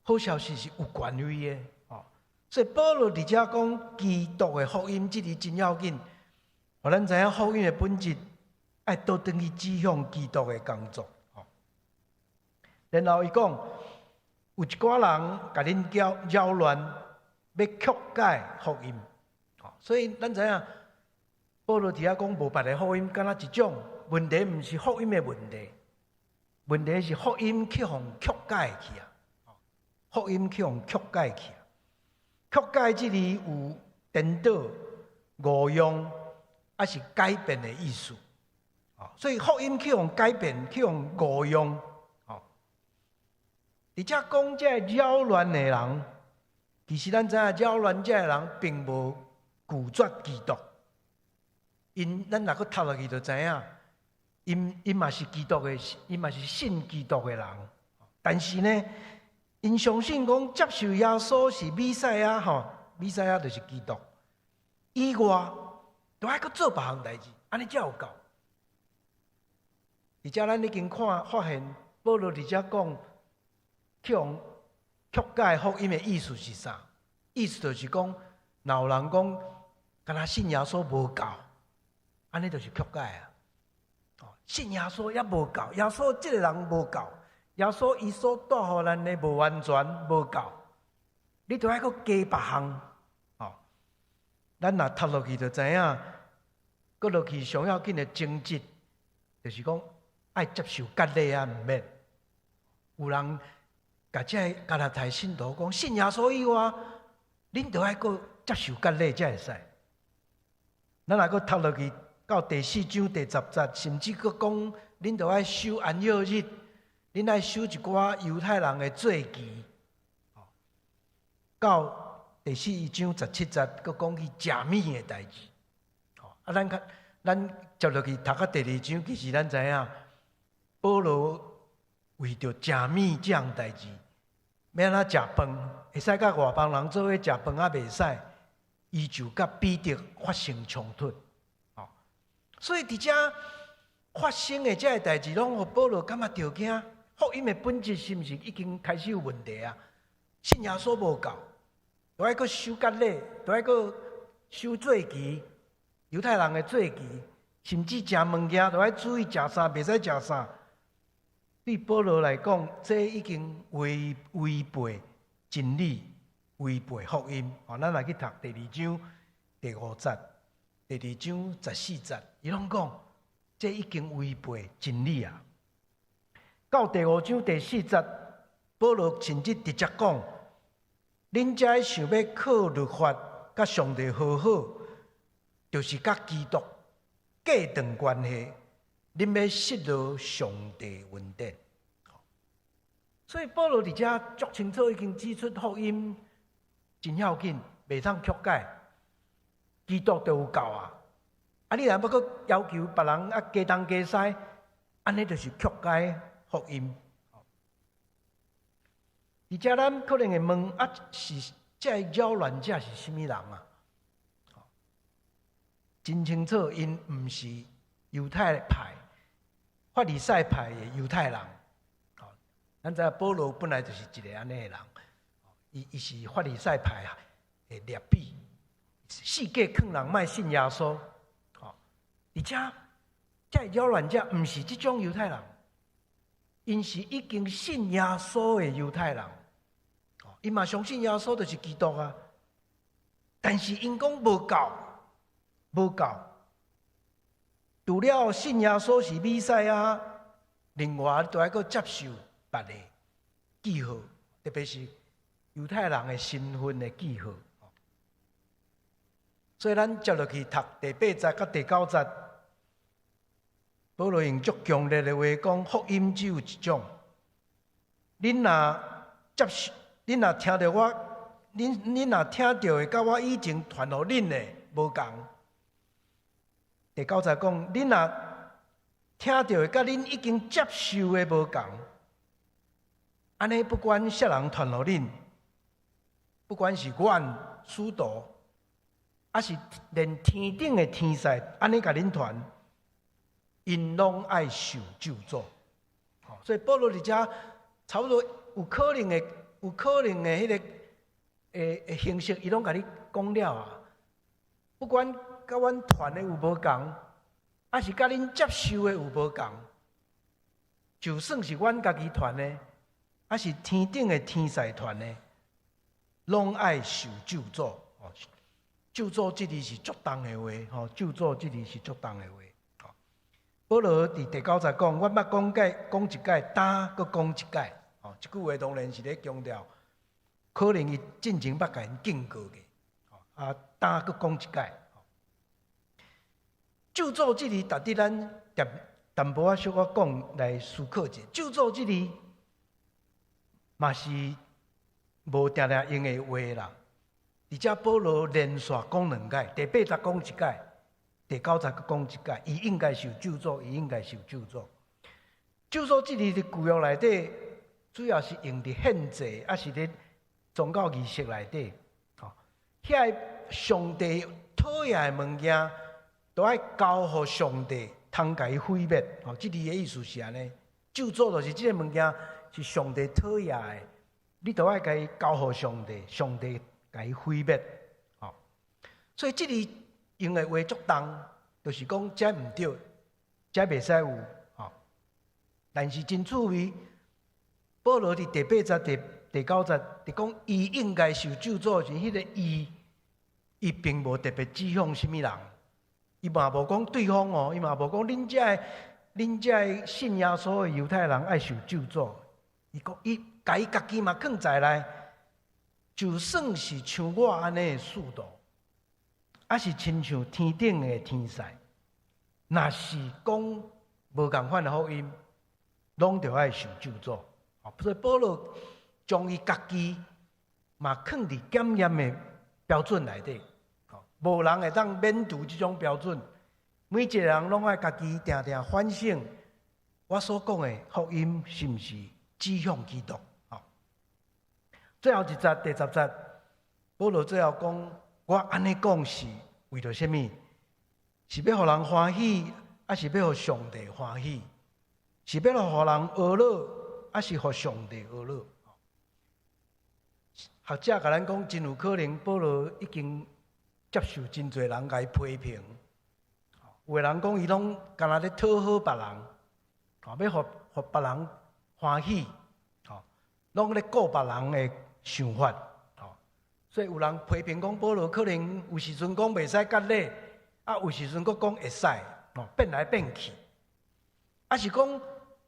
好消息是有權威的，哦。所以保羅佇遮講基督的福音，這裡真要緊。予咱知影福音的本質，愛倒轉去指向基督的工作。然後伊講，有一寡人共恁擾亂，欲曲解福音。所以咱知影，保羅佇遐講無別个福音，敢若一種問題，毋是福音的問題，問題是福音去予曲解去啊！福音去予曲解去啊！曲解這裡有顛倒、誤用，抑是改變的意思。所以福音去予改變，去予誤用。佇遮講這个擾亂的人，其實咱知影擾亂這个人並無拒絕基督。𪜶咱若閣讀落去就知影，𪜶嘛是基督的，𪜶嘛是信基督的人。但是呢，𪜶相信講接受耶穌是彌賽亞吼，彌賽亞就是基督。以外，都愛閣做別項代誌，按呢才有夠。而且咱已經看發現，保羅佇遮講，去予曲解福音的意思是啥？意思就是講，若有人講，敢若信耶穌無夠，按呢就是曲解啊。信耶穌猶無夠，耶穌這個人無夠，耶穌伊所帶予咱的無完全無夠，你著愛閣加別項。哦，咱若讀落去就知影，閣落去上要緊的情節，就是講愛接受割禮啊，毋免。有人共這个加拉太信徒講，信耶穌以外，恁著愛閣接受割禮才會使。咱若閣讀落去到第四章第十節，甚至閣講，恁著愛守安息日，恁愛守一寡猶太人的節期。到第四章17節，閣講起食物的代誌。啊，咱較咱接落去讀到第二章，其實咱知影，保羅為著食物這項代誌，欲按怎食飯，會使佮外邦人做伙食飯抑袂使，伊就佮彼得發生衝突。所以佇遮發生的這个代誌，攏予保羅感覺著驚。福音的本質是毋是已經開始有問題啊？信耶穌無夠，著愛閣守割禮，著愛閣守節期，猶太人的節期，甚至食物件著愛注意食啥，袂使食啥。對保羅來講，這已經違背真理，違背福音。哦，咱來去讀第二章第五節，第二章14節，伊攏講，這已經違背真理啊。到第五章第四節，保羅甚至直接講：恁這想欲靠律法佮上帝和好，就是佮基督隔斷關係，恁欲失落上帝恩典。所以保羅佇遮足清楚已經指出福音真要緊，袂通曲解。基督就有夠啊！啊，你若欲閣要求別人啊加東加西，按呢就是曲解福音。而且咱可能會問啊，是這個擾亂者是啥物人啊？真清楚，𪜶毋是猶太派，法利賽派的猶太人。咱知影保羅本來就是一个按呢的人，伊是法利賽派的拉比，四界勸人莫信耶穌。而且這擾亂者毋是這種猶太人，𪜶是已經信耶穌的猶太人。伊嘛相信耶穌就是基督啊，但是𪜶講無夠，無夠。除了信耶穌是彌賽亞，另外都愛閣接受別的記號，特別是猶太人的身份的記號。所以咱接落去讀第八節佮第九節，保羅用足強烈的話講：福音只有一種。恁若接受，恁若聽著我，恁若聽著的，佮我以前傳予恁的無仝。第九節講，恁若聽著的，佮恁已經接受的無仝。按呢，不管啥人傳予恁，不管是阮使徒，抑是連天頂的天使，按呢共恁傳，𪜶攏愛受咒詛。所以保羅佇遮差不多有可能的彼个形式，伊攏共你講了啊。不管佮阮傳的有無仝，抑是佮恁接受的有無仝，就算是阮家己傳的，抑是天頂的天使傳的，攏愛受咒詛。咒詛這字是足重的話，吼！咒詛這字是足重的話。保羅佇第九節講，阮捌講過，講一擺，今閣講一擺。吼，這句話當然是咧強調，可能伊進前捌共𪜶警告過。啊，今閣講一擺。咒詛這字，值得咱淡淡薄仔小可講來思考者。咒詛這字嘛是無定定用的話啦。而且保羅連續講兩擺，第八節講一擺，第九節閣講一擺，伊應該受咒詛，伊應該受咒詛。咒詛這字佇舊約內底，主要是用佇獻祭，抑是佇宗教儀式內底。吼，遐個上帝討厭的物件，都愛交予上帝，通共伊毀滅。吼，這字的意思是按呢，咒詛就是這个物件是上帝討厭的，你都愛共伊交予上帝，上帝共伊毀滅。吼，所以這字用的話足重，就是講這毋對，這袂使有。吼，但是真趣味，保羅佇第八節、第九節，佇講伊應該受咒詛時，彼个伊，伊並無特別指向啥物人，伊嘛無講對方哦，伊嘛無講恁遮个信耶穌的猶太人愛受咒詛。伊講伊共伊家己嘛囥在內，就算是像我按呢的使徒，抑是親像天頂的天使，若是講無仝款的福音，攏著愛受咒詛。所以保羅將伊家己嘛囥佇檢驗的標準內底，無人會當免除這種標準。每一個人攏愛家己定定反省，我所講的福音是毋是指向基督？最後一節，第10節，保羅最後講：我按呢講是為著啥物？是欲予人歡喜，抑是欲予上帝歡喜？是欲予人懊惱，抑是予上帝懊惱？學者共咱講，真有可能保羅已經接受真濟人共伊批評。有的人講伊攏干焦咧討好別人，欲予別人歡喜，攏咧顧別人的想法，所以有人批評講保羅可能有時陣講袂使割禮，啊有時陣閣講會使，變來變去，抑是講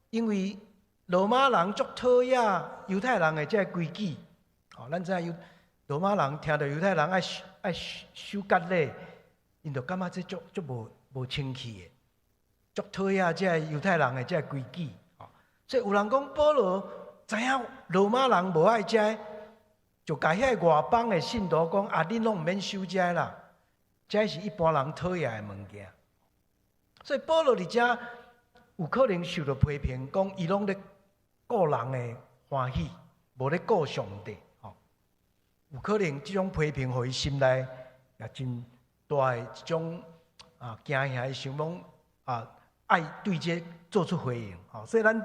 因為羅馬人足討厭猶太人的這个規矩，咱知影羅馬人聽著猶太人愛守割禮，𪜶就感覺這足足無清氣的，足討厭這個猶太人的這个規矩。所以有人講保羅知影羅馬人無愛這个，就共遐个外邦的信徒講啊，恁攏毋免守這个啦，這是一般人討厭的物件。所以保羅佇遮有可能受著批評，講伊攏咧顧人的歡喜，無咧顧上帝。有可能這種批評，予伊心內也真大的一種驚嚇，伊想講啊。愛對這做出回應。吼，所以咱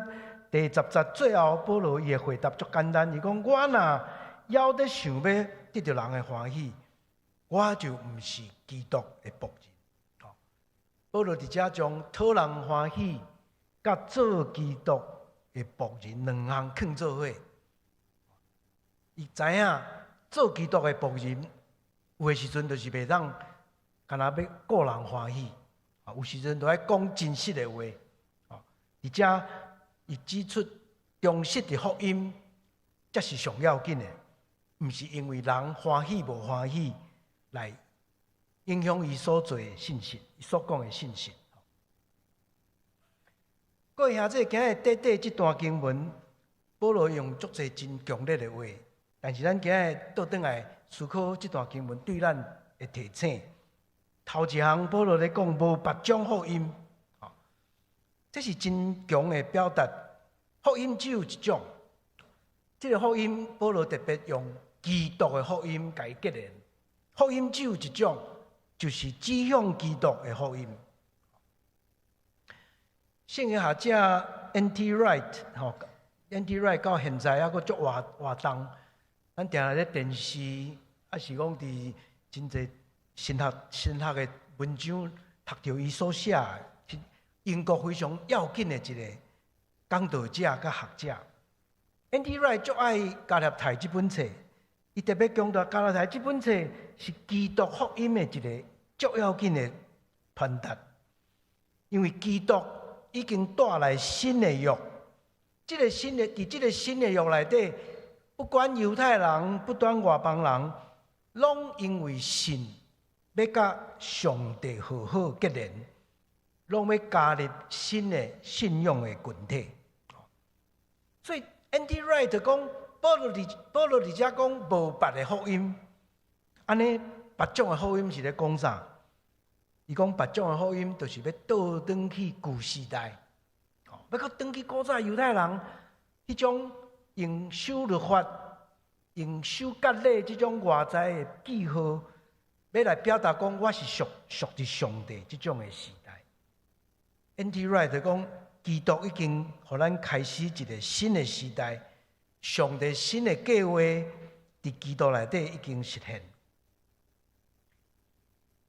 第十節最後，保羅伊的回答足簡單，伊講：我若猶咧想欲得著人的歡喜，我就毋是基督的僕人。吼，保羅佇遮將討人歡喜佮做基督的僕人兩項囥做伙。伊知影做基督的僕人，有的時陣就是袂當，干焦欲顧人歡喜，啊，有時陣就愛講真實的話。哦，而且伊指出忠實的福音，才是上要緊的，毋是因為人歡喜無歡喜來影響伊所做的信息，伊所講的信息。各位兄弟，今日短短這段經文，保羅用足濟真強烈的話，但是咱今日倒轉來思考這段經文對咱的提醒。頭一項，保羅咧講無別種福音，這是真強的表達。福音只有一種，這個福音保羅特別用基督的福音共伊結連。福音只有一種，就是指向基督的福音。聖經學者 N.T. Wright 吼，N.T. Wright 到現在猶閣足活活動，咱定定咧電視，抑是講佇真濟神學的文章讀著伊所寫的，英國非常要緊的一個講道者佮學者。N.T. Wright 足愛加拉太這本冊，伊特別強調加拉太這本冊是基督福音的一個足要緊的傳達，因為基督已經帶來新的約，這個新的佇這個新的約內底，不管猶太人，不管外邦人，攏因為信欲佮上帝和好結連，攏欲加入新的信仰的群體。所以 N.T. Wright 講，保羅佇遮講無別的福音，按呢別種的福音是咧講啥？伊講別種的福音，就是欲倒轉去舊時代，欲閣轉去古早猶太人彼種用守律法、用守割禮這種外在的記號，欲來表達講我是屬佇上帝這種的時代。N.T. Wright 講，基督已經予咱開始一個新的時代，上帝新的計劃佇基督內底已經實現。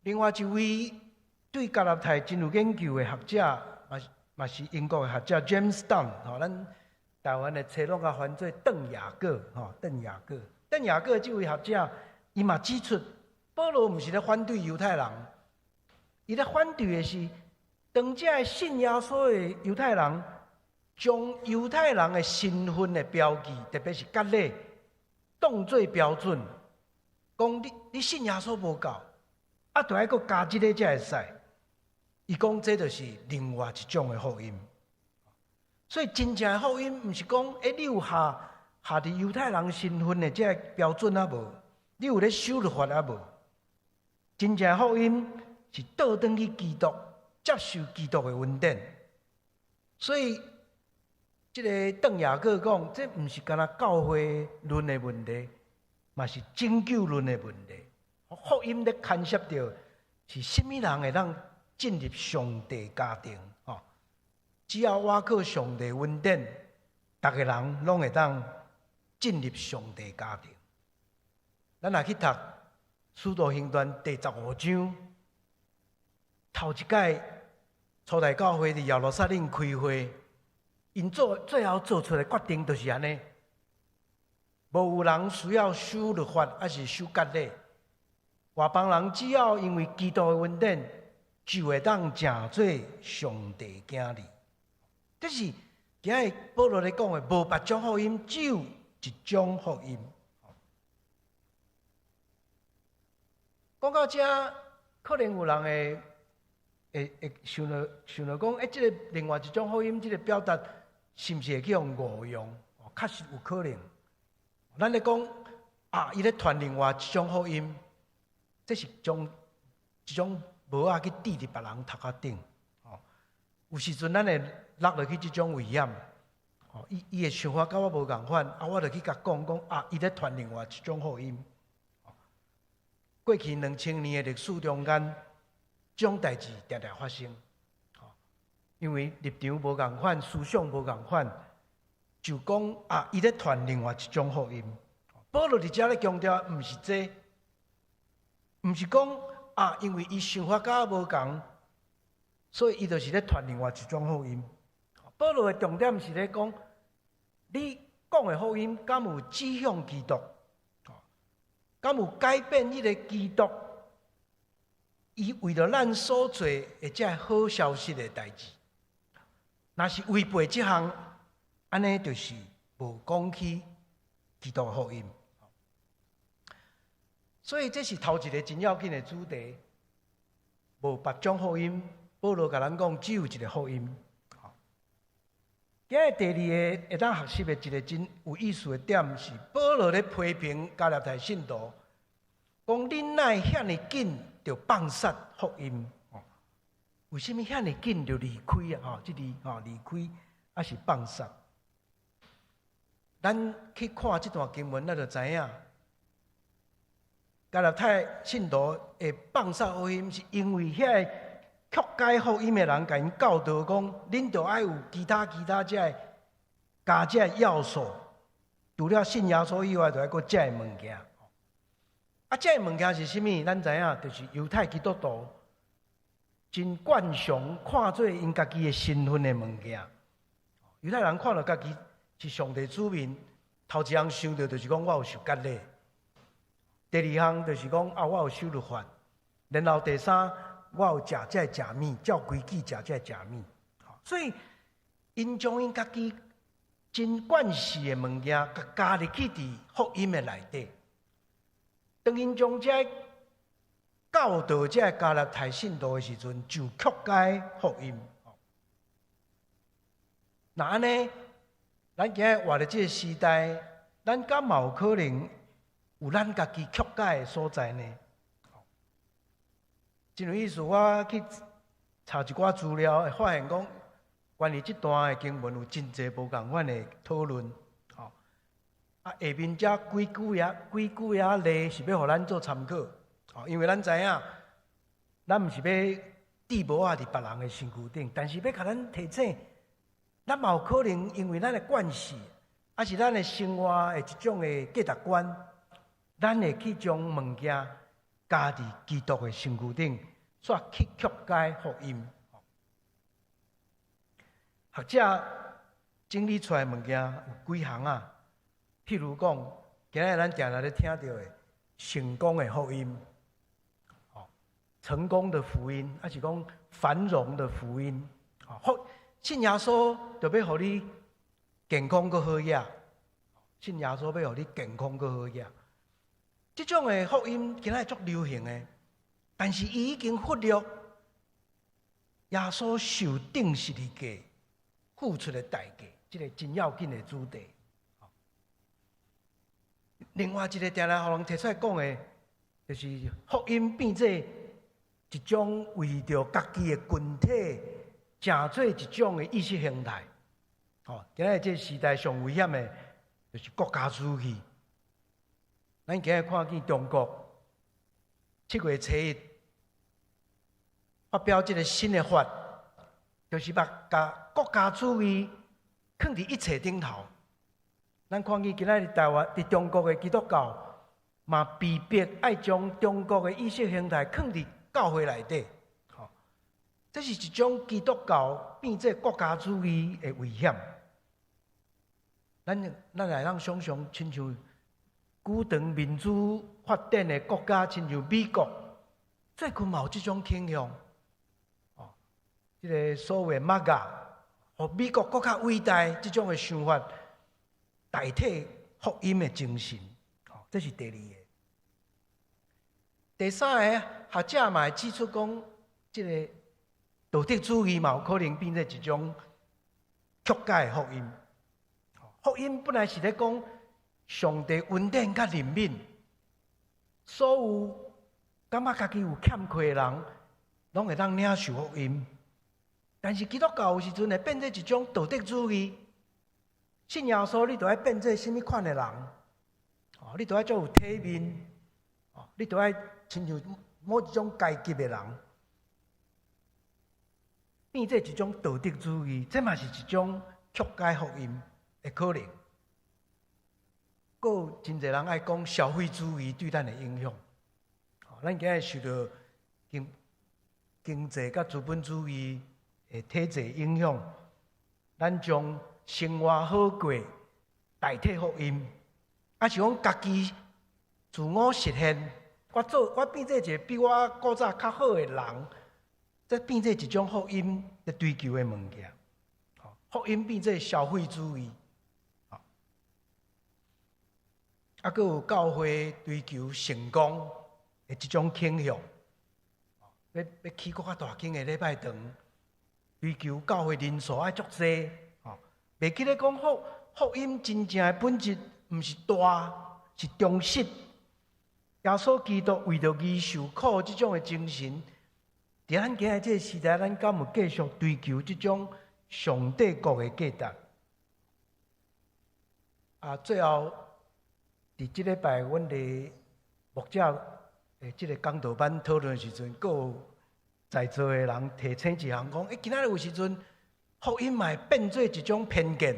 另外一位對加拉太真有研究的學者，嘛是英國的學者 James Dunn，吼，咱台灣的冊攏共翻做鄧雅各，吼，鄧雅各，鄧雅各這位學者，伊嘛指出，保羅毋是咧反對猶太人，伊咧反對的是，當這个信耶穌的猶太人，將猶太人的身份的標記，特別是割禮，當做標準，講你信耶穌無夠，啊，著愛閣加這个才會使。伊講這就是另外一種的福音。所以真正的福音，毋是講欸，你有合佇猶太人身份的這个標準啊無？你有咧守律法啊無？真正的福音是倒轉去基督，接受基督的恩典。所以，這个鄧雅各講，這毋是干焦教會論的問題，嘛是拯救論的問題。福音咧牽涉著是啥物人會當進入上帝家庭？吼，只要倚靠上帝恩典，逐个人攏會當進入上帝家庭。咱若去讀《使徒行傳》第15章，頭一擺初代教會佇耶路撒冷開會，𪜶做最後做出的決定就是按呢，無有人需要守律法，抑是守割禮。外邦人只要因為基督的恩典，就會當成做上帝囝兒。這是今日保羅咧講的，無別種福音，只有一種福音。講到這，可能有人會想著講，欸，這個另外一種福音，這個表達是毋是會去予誤用？確實有可能。咱咧講啊，伊咧傳另外一種福音，這是將一種帽仔去戴佇別人頭殼頂。哦，有時陣咱會落落去這種危險。哦，伊的想法佮我無仝款，啊，我就去共講講啊，伊咧傳另外一種福音。過去2000年的歷史中間，這種代誌定定發生。因為立場無仝款，思想無仝款，就講啊，伊咧傳另外一種福音。保羅佇遮咧強調，毋是這，毋是講啊，因為伊想法佮我無仝，所以伊就是咧傳另外一種福音。保羅的重點是咧講，你講的福音敢有指向基督？敢有改變彼個基督？伊為著咱所做的這好消息的代誌，若是違背這項，按呢就是無講起基督的福音。所以這是頭一個真要緊的主題。無別種福音，保羅共咱講，只有一個福音。今日第二个會當學習的一個真有意思的點是，保羅咧批評加拉太信徒，講恁哪會遐爾緊就放殺福音？為啥物遐爾緊就離開啊？吼，這字吼離開，抑是放殺？咱去看這段經文，咱就知影，加拉太信徒會放殺福音，是因為遐个曲解福音的人，共𪜶教導講，恁著愛有其他其他這个加這个要素，除了信耶穌以外，著愛閣這个物件。啊，這个物件是啥物？咱知影，就是猶太基督徒真慣常看做𪜶家己的身份的物件。猶太人看著家己是上帝子民，頭一項想著就是講我有受割禮；第二項就是講啊，我有守律法；然後第三，我有食這个食物，照規矩食這个食物。所以，𪜶將𪜶家己真慣勢的物件，共加入去佇福音的內底。當𪜶將這个教導這个加拉太信徒的時陣，就曲解福音。若按呢，咱今日活佇這个時代，咱敢嘛有可能有咱家己曲解的所在呢？真有意思，我去查一寡資料，會發現講，關於這段的經文有真濟無仝款的討論。吼，啊，下面這幾句仔、幾句仔例是欲予咱做參考。吼，因為咱知影，咱毋是欲釘帽仔佇別人的身軀頂，但是欲共咱提醒，咱嘛有可能因為咱的慣勢，抑是咱的生活的一種的價值觀，咱會去將物件加佇基督的身軀頂，煞去曲解福音。學者整理出來物件有幾項啊？譬如講，今日咱定定咧聽著的成功的福音，成功的福音，抑是講繁榮的福音。好，信耶穌就欲予你健康閣好額，信耶穌欲予你健康閣好額。這種的福音今仔日足流行的，但是伊已經忽略耶穌受釘十字架付出的代價，這个真要緊的主題。另外一个定定予人提出來講的，就是福音變做一種為著家己的群體，成做一種的意識形態。吼，今仔日這个時代上危險的，就是國家主義。咱今日看見中國7月初一發表這个新的法，就是欲共國家主義囥佇一切頂頭。咱看見今仔日台灣佇中國的基督教，嘛被逼愛將中國的意識形態囥佇教會內底。吼，這是一種基督教變做國家主義的危險。咱來通想象，親像古長民主發展的國家，親像美國，最近嘛有這種傾向。哦，這个所謂 MAGA，予美國閣較偉大這種的想法，代替福音的精神。哦，這是第二个。第三个，學者嘛會指出講，這个道德主義嘛有可能變做一種曲解的福音。福音本來是咧講上帝恩典佮憐憫，所有感覺家己有欠缺的人，攏會當領受福音。但是基督教有時陣會變做一種道德主義，信耶穌你就愛變做啥物款的人？哦，你就愛足有體面，哦，你就愛親像某一種階級的人。變做一種道德主義，這嘛是一種曲解福音的可能。閣有真濟人愛講消費主義對咱的影響。咱今日受著經濟佮資本主義的體制影響，咱將生活好過代替福音，抑是講家己自我實現，我變做一個比我古早較好的人，這變做一種福音咧追求的物件。福音變做消費主義，啊，閣有教會追求成功的這種傾向，欲起閣較大間的禮拜堂，追求教會人數愛足濟，袂記咧講福音真正的本質，毋是大，是忠實。耶穌基督為著義受苦這種的精神，佇咱今日這个時代，咱敢有繼續追求這種上帝國的價值？啊，最後佇這禮拜，阮佇牧者的這个講道班討論的時陣，閣有在座的人提醒一項講：欸，今仔日有時陣福音嘛會變做一種偏見，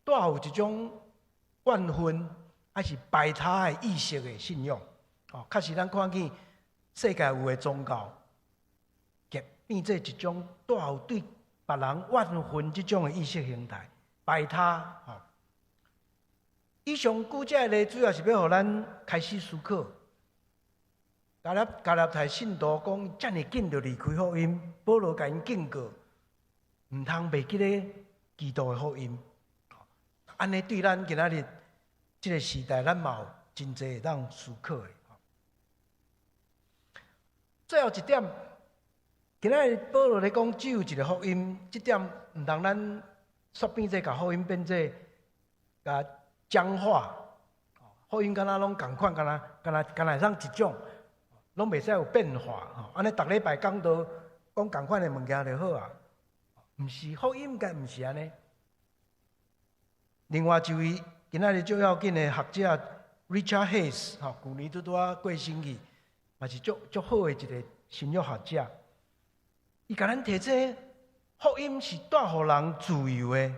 帶有一種怨恨，抑是排他的意識的信仰。哦，確實咱看見世界有的宗教，變做一種帶有對別人怨恨這種的意識形態，排他。吼。以上舉這个例，主要是欲予咱開始思考。加拉太信徒講遮爾緊就離開福音，保羅共𪜶警告，毋通袂記咧基督的福音。按呢對咱今仔日這个時代，咱嘛有真濟會當思考的。最後一點，今仔日保羅咧講只有一个福音，這點毋通咱煞變做共福音變做共僵化。福音敢若攏仝款，敢若會當一種，攏袂使有變化。吼，按呢逐禮拜講道講仝款的物件就好啊。毋是，福音該毋是按呢。另外一位今仔日最要緊的學者 Richard Hays，吼，舊年拄拄仔過身去，嘛是足足好的一个神學學者。伊共咱提醒，福音是帶予人自由的。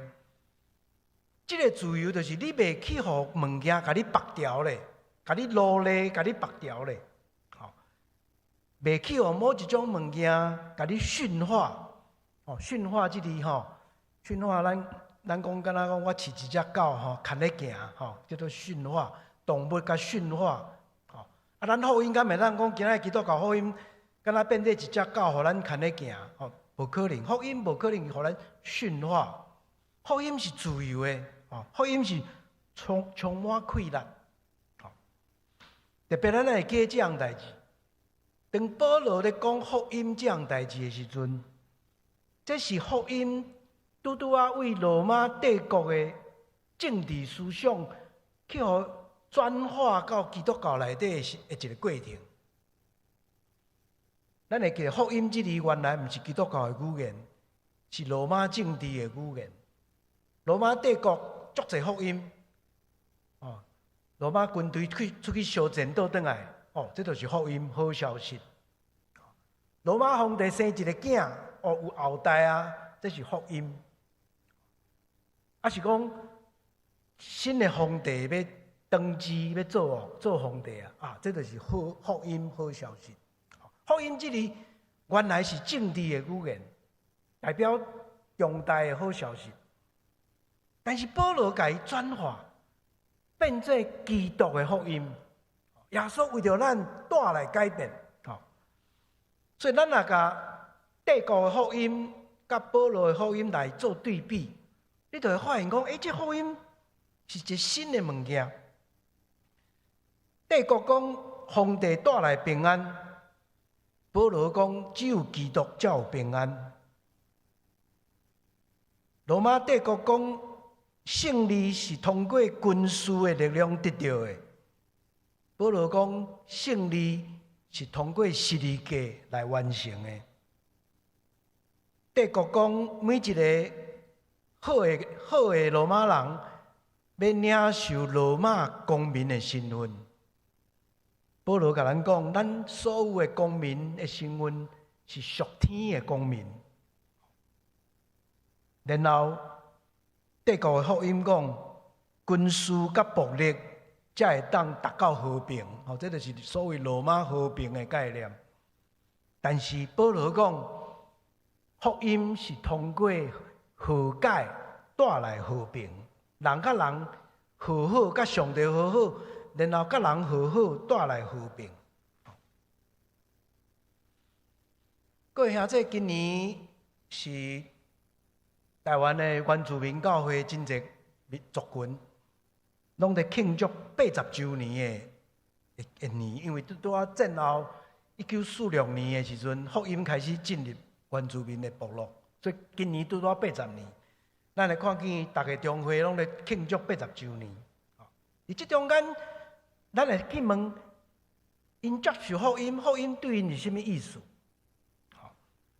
這个自由就是你袂去予物件共你縛牢咧，共你奴隸，共你縛牢咧，吼，袂去予某一種物件共你馴化，哦，馴化這字吼，馴化咱講敢若講我飼一隻狗吼，牽咧行吼，叫做馴化，動物共馴化，吼，啊，咱福音敢會當講今仔日基督教福音，敢若變做一隻狗，予咱牽咧行，吼，無可能，福音無可能予咱馴化，福音是自由的，吼，福音是充滿氣力，吼，特別咱會記這項代誌，當保羅咧講福音這項代誌的時陣，這是福音拄拄仔為羅馬帝國的政治思想去予轉化到基督教內底的一个過程。咱會記得福音這字原來毋是基督教的語言，是羅馬政治的語言。羅馬帝國足濟福音，哦，羅馬軍隊去出去相戰倒轉來，哦，這就是福音好消息。羅馬皇帝生一个囝，哦，有後代啊，這是福音。抑是講新的皇帝欲登基，欲做王做皇帝啊，啊，這就是好福音好消息。福音這字原來是政治的語言，代表重大的好消息。但是保羅共伊轉化，變做基督的福音。耶穌為著咱帶來改變，所以咱若共帝國的福音佮保羅的福音來做對比，你就會發現講，欸，這福音是一個新的物件。帝國講皇帝帶來平安，保羅講只有基督才有平安。羅馬帝國講勝利是通過軍事的力量得著的，保羅講勝利是通過十字架來完成的。帝國講每一个好的羅馬人欲領受羅馬公民的身份。保羅共咱講，咱所有的公民的身份是屬天的公民。然後帝國的福音講，軍事佮暴力才會當達到和平，吼，這就是所謂羅馬和平的概念。但是保羅講，福音是通過和解帶來和平，人佮人和好，佮上帝和好，然後佮人和好，帶來和平。各位兄弟，今年是台灣的原住民教會真濟族群，攏佇慶祝80週年的一年，因為拄拄仔戰後1946年的時陣，福音開始進入原住民的部落，所以今年拄拄仔八十年。咱會看見逐个中會攏咧慶祝八十週年。佇這中間，咱會去問，𪜶接受福音，福音對𪜶是啥物意思？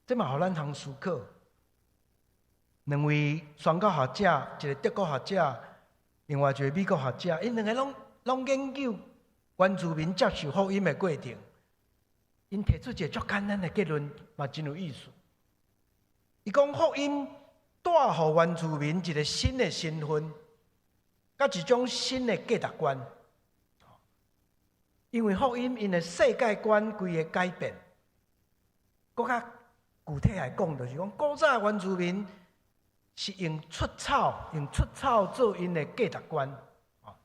這嘛予咱通思考。兩位宣教學者，一個德國學者，另外一個美國學者，𪜶兩个攏研究原住民接受福音的過程。𪜶提出一個足簡單的結論，嘛真有意思。伊講福音帶予原住民一個新的身份，佮一種新的價值觀。因為福音，𪜶的世界觀規個改變。閣較具體來講，就是講古早原住民是用出草，用出草做𪜶的價值觀。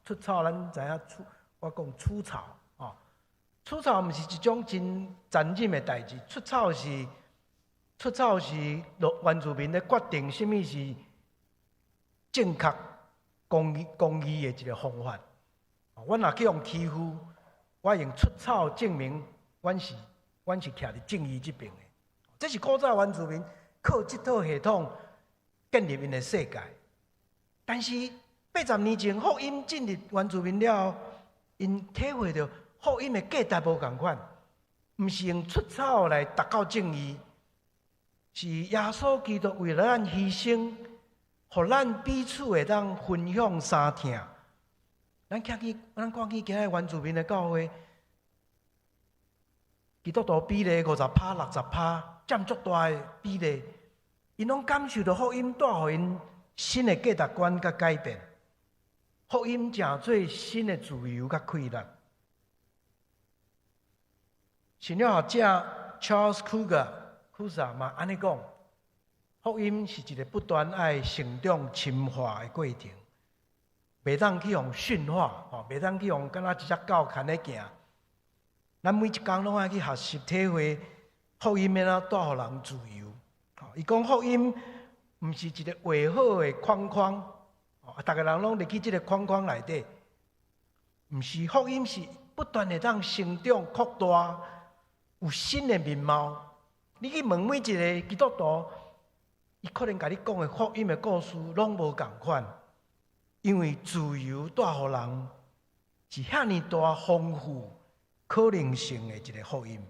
出草咱知影出，我講出草，哦，出草毋是一種真殘忍的代誌。出草是原住民咧決定啥物是正確、公義的一個方法。阮若去予欺負，我用出草證明阮是徛佇正義這邊的。這是古早原住民靠這套系統建立𪜶的世界。但是80年前福音進入原住民了後，𪜶體會著福音的價值無仝款，毋是用出草來達到正義，是耶穌基督為了咱犧牲，予咱彼此會當分享衫疼。咱看見今仔原住民的教會，基督徒比例50%、60%，佔足大的比例。𪜶攏感受著福音帶予𪜶新的價值觀佮改變，福音成做新的自由佮快樂。神學學者 Charles Kruger 嘛按呢講，福音是一個不斷愛成長深化的過程，袂當去予馴化，吼，袂當去予敢若一隻狗牽咧行。咱每一工攏愛去學習體會福音欲按怎帶予人自由。伊講福音毋是一個畫好的框框，哦，逐个人攏入去這個框框內底，毋是，福音是不斷會當成長擴大，有新的面貌。你去問每一個基督徒，伊可能共你講的福音的故事攏無仝款，因為自由帶予人是遐爾大豐富可能性的一個福音。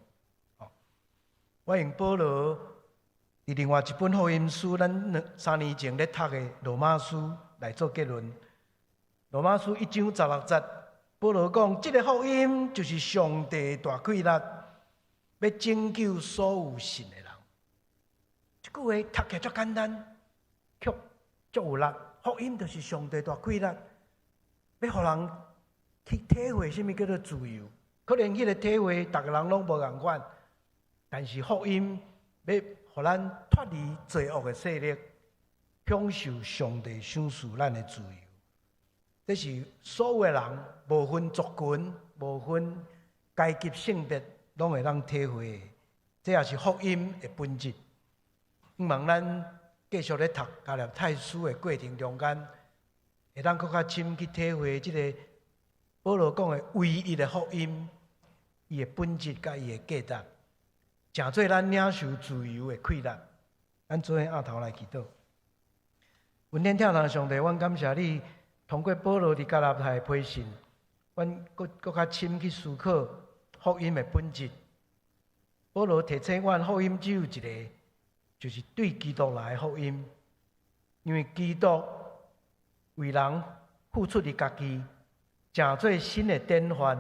我用保羅佇另外一本福音書，咱兩三年前咧讀的羅馬書來做結論。羅馬書1章16節，保羅講：這個福音就是上帝大氣力，欲拯救所有信的人。這句話讀起來足簡單，卻足有力。福音就是上帝大氣力，欲予人去體會啥物叫做自由。可能彼個體會，逐个人攏無仝款，但是福音欲予咱脫離罪惡的勢力，享受上帝賞賜咱的自由。這是所有的人，無分族群、無分階級、性別，攏會當體會的。這也是福音的本質。希望咱繼續咧讀加拉太書的過程中間，會當閣較深去體會這个保羅講的唯一的福音，伊的本質佮伊的價值，成做咱領受自由的氣力。咱做伙徼頭來祈禱。恩典疼的上帝，阮感謝你，通過保羅佇加拉太的批信，阮閣閣較深去思考福音的本質。保羅提醒阮，福音只有一个，就是對基督來的福音。因為基督為人付出伊家己，成做新的典範，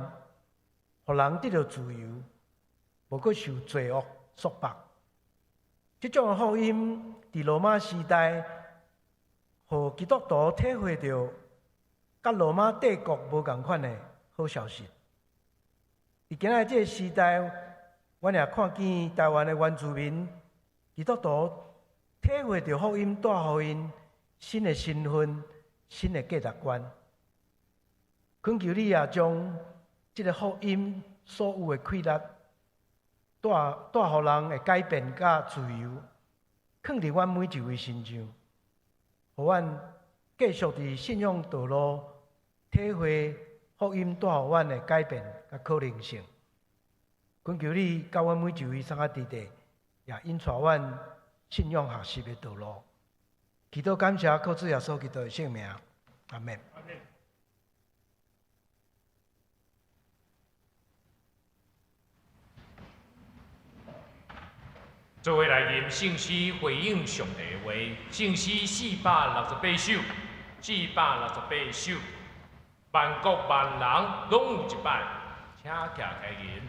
予人得著自由，無閣受罪惡束縛。這種福音佇羅馬時代予基督徒體會著佮羅馬帝國無仝款的好消息。佇今仔這个時代，阮也看見臺灣的原住民基督徒體會著福音帶予𪜶新的身份、新的價值觀。懇求你也將這个福音所有的氣力帶予人的改變佮自由，囥佇阮每一位身上，予阮繼續佇信仰道路體會福音帶予阮的改變佮可能性。懇求你佮阮每一位三個弟弟，也引帶阮信仰學習的道路。祈禱感謝，靠主耶穌基督的聖名，阿們。做伙來吟聖詩回應上帝的話，聖詩468首，468首，萬國萬人攏有一擺，請徛起來吟。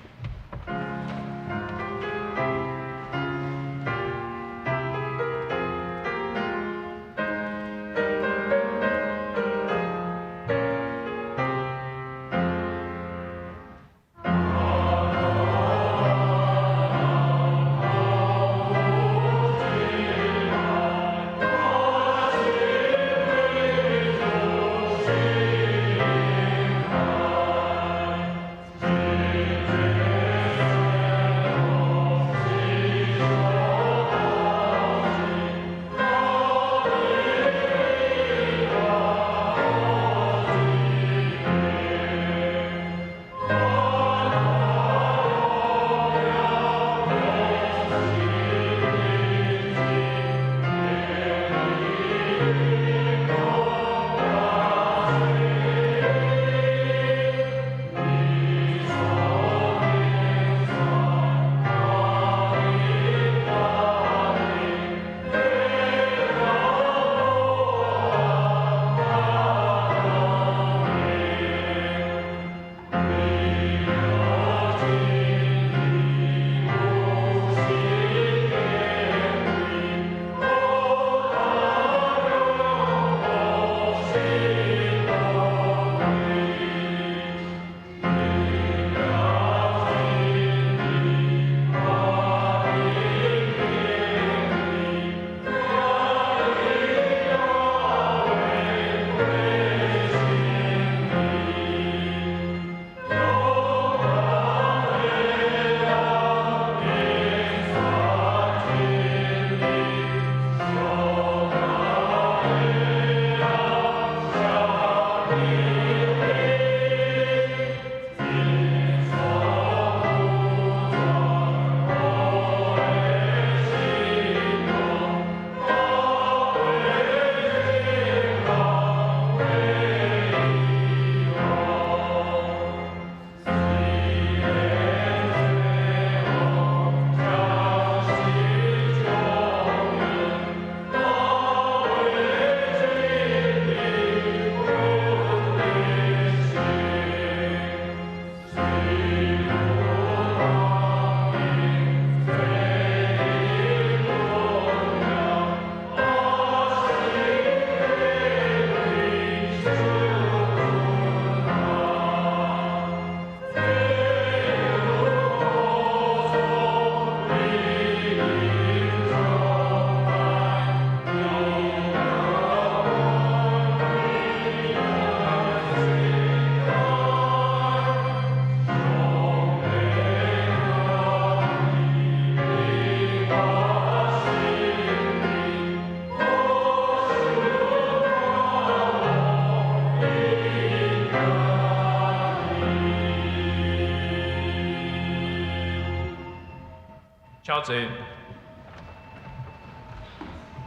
請坐。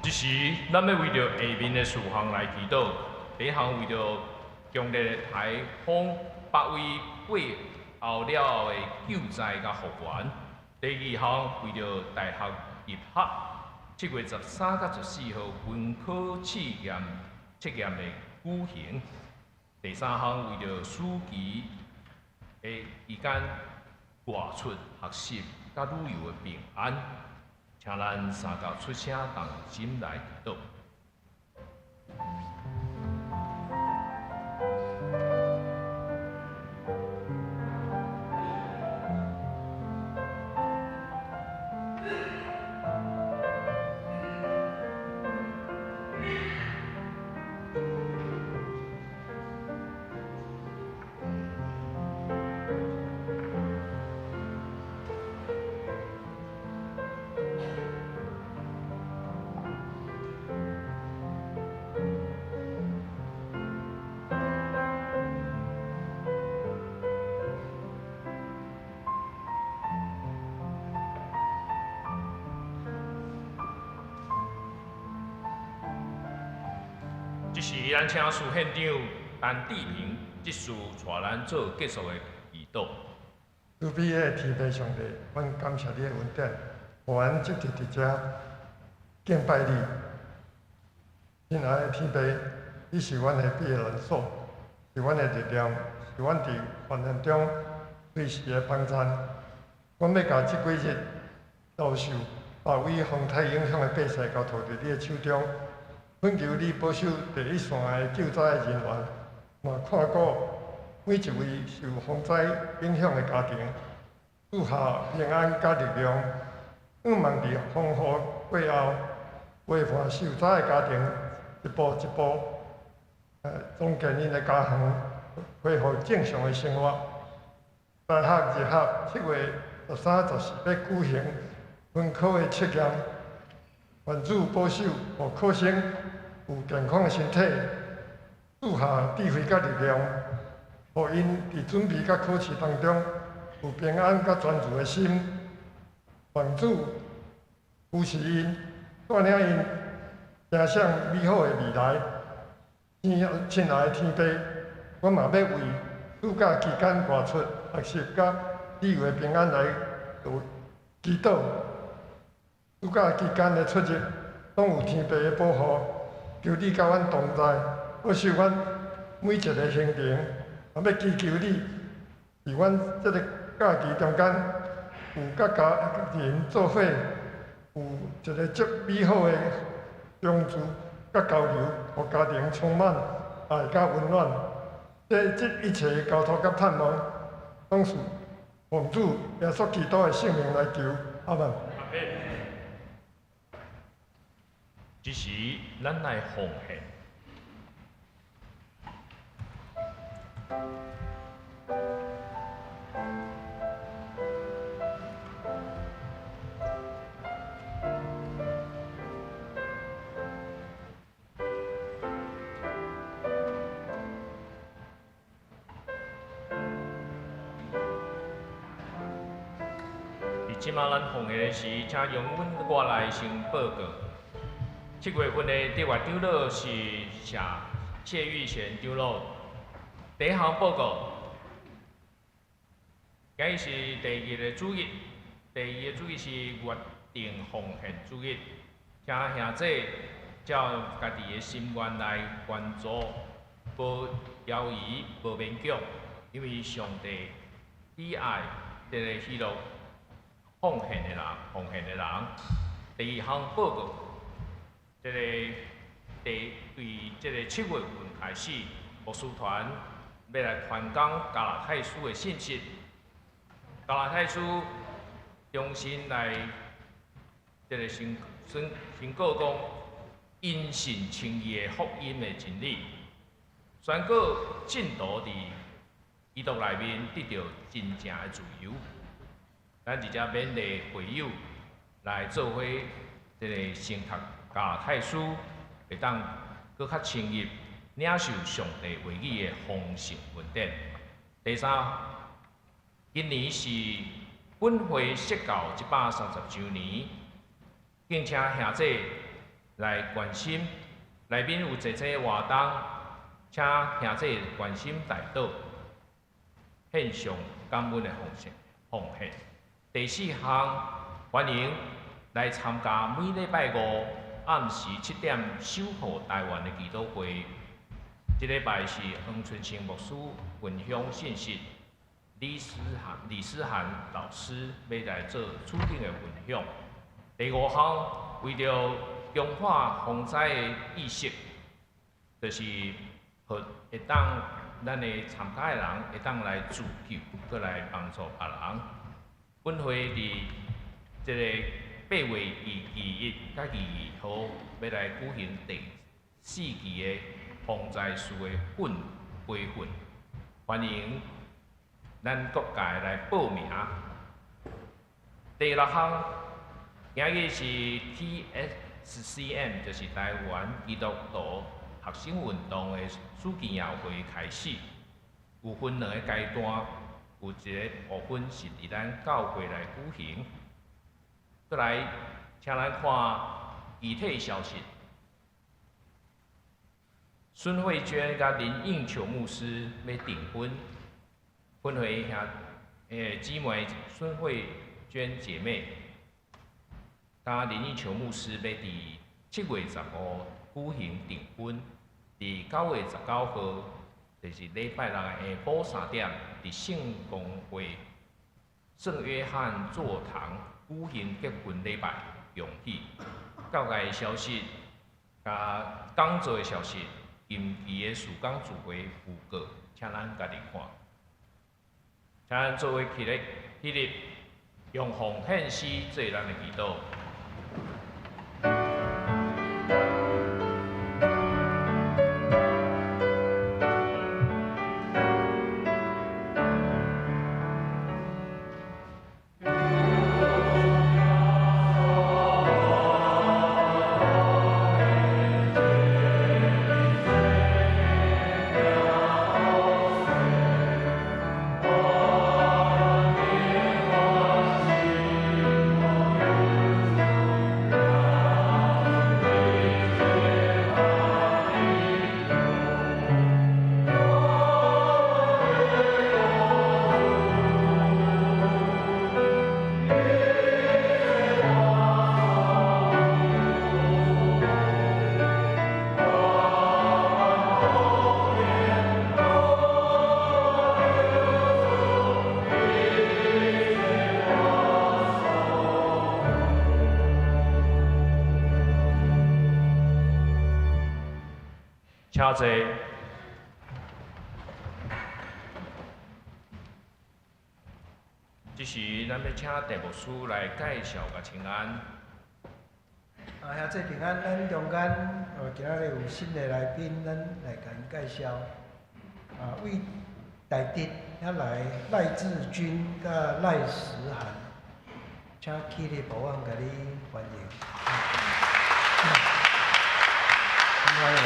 這時，咱欲為著下面的事項來祈禱。第一項為著強烈的颱風北威過後了後的救災佮復原。第二項為著大學入學7月13佮14號分科測驗的舉行。第三項為著暑期的期間外出學習佮旅遊的平安，請咱三甲出聲同心來祈禱。這時，咱請司縣長陳志平執事帶咱做結束的祈禱。慈悲的天父上帝，阮感謝你的恩典，予阮這日佇遮敬拜你。親愛的天父，你是阮的避難所，是阮的力量，是阮佇患難中隨時的幫贊。阮欲共這幾日遭受別位風颱影響的百姓交託佇你的手中，懇求你保守第一線的救災的人員，嘛看顧每一位受風災影響的家庭，賜下平安佮力量。向望佇風雨過後，陪伴受災的家庭一步一步，重建𪜶的家園，恢復正常的生活。大學入學7月13、14欲舉行分科的測驗，願主保守，予考生有健康的身體，賜下智慧佮力量，予𪜶佇準備佮考試當中有平安佮專注的心。願主扶持𪜶，帶領𪜶行向美好的未來。親愛的天父，阮嘛欲為暑假期間外出學習佮旅遊的平安來祈禱。暑假期間的出入，攏有天父的保護，求你佮阮同在，保守阮每一個行程。也欲祈求你，佇阮這个假期中間，有佮家人做伙，有一个足美好的相聚佮交流，予家庭充滿愛佮溫暖。這一切交託佮盼望，攏是奉主耶穌基督的聖名來求，阿門。這時，咱來奉獻。這馬咱奉獻的時，請容阮我來先報告。7月份的特別長老是謝玉賢長老。第一項報告，今日是第二个主日，第二个主日是月定奉獻主日，請兄弟照家己的心願來捐助，無猶豫，無勉強，因為上帝喜愛這个喜樂奉獻的人，奉獻的人。第二項報告，這个第對這个7月份開始，牧師團欲來傳講加拉太書的信息。加拉太書重新來這个宣告講，因信稱義的福音的真理，宣告信徒佇基督內面得著真正的自由。咱佇遮勉勵會友來做伙，這个先讀加拉太書，會當閣較深入領受上帝話語的豐盛恩典。第三，今年是本會設教130週年，敬請兄弟來關心，內面有濟濟活動，請兄弟關心代禱，獻上感恩的奉獻。第四項，歡迎來參加每禮拜五暗時7點守護台灣的祈禱會。這禮拜是黃春生牧師分享信息，李思涵老師欲來做處境的分享。第五項，為著強化防災的意識，就是予會當咱的參加的人會當來自救，閣來幫助別人。本會佇這个8月21佮22號欲來舉行第四期的防災士的培訓，歡迎咱各界來報名。第六項，今日是 TSCM，就是台灣基督徒學生運動的暑期營會開始，有分兩个階段，有一个部分是佇咱教會來舉行。閣來，請咱看具體消息。孫慧娟佮林應球牧師欲訂婚，本會兄姊妹孫慧娟姐妹，佮林應球牧師欲佇7月15舉行訂婚，佇9月19號，就是禮拜六的下晡3點，佇聖公會聖約翰座堂舉行結婚禮拜，恭喜！教界消息，佮講座的消息，近期的事工聚會訃告，請咱家己看。請咱做伙起立，起立，用奉獻詩做咱的祈禱。請坐。這時，咱欲請鄭牧師來介紹佮請安。啊，兄弟平安，咱中間哦，今仔日有新的來賓，咱來共𪜶介紹。啊，為台竹遐來賴志軍佮賴時涵，請起立，予阮共你歡迎。歡迎。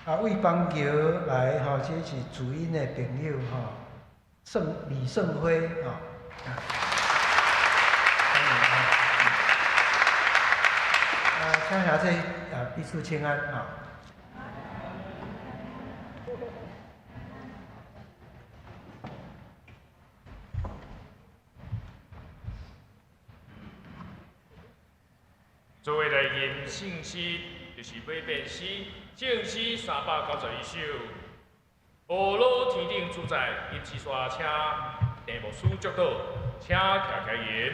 啊，為邦橋來吼，這是主音的朋友吼，盛李勝輝吼。啊，請兄弟啊彼此請安吼。做伙來吟聖詩，就是馬變詩，聖詩391首。呵咾天頂主宰，一起刷請鄭牧師祝禱，請徛起來吟。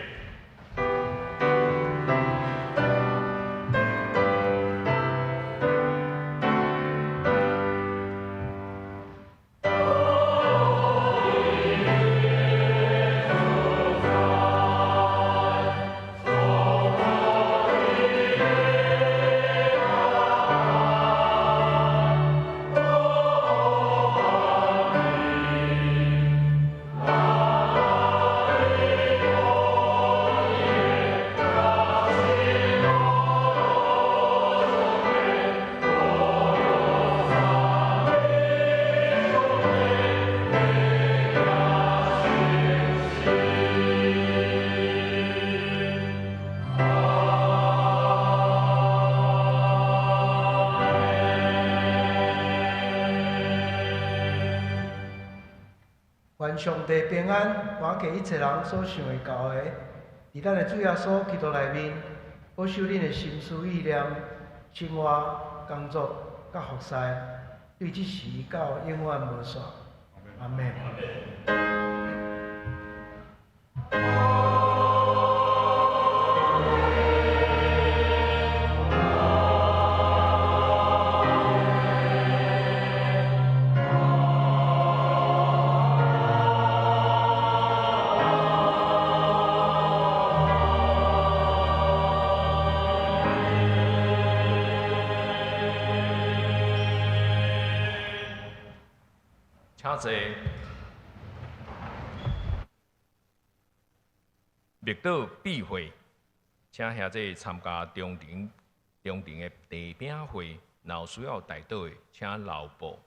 願上帝平安，倚過一切人所想會到的，佇咱的主耶穌基督內面，保守恁的心思意念、生活、工作、佮服侍，對這時到永遠無煞。阿們。請坐。默禱閉會，請兄弟參加中庭的茶餅會，若有需要代禱的，請留步。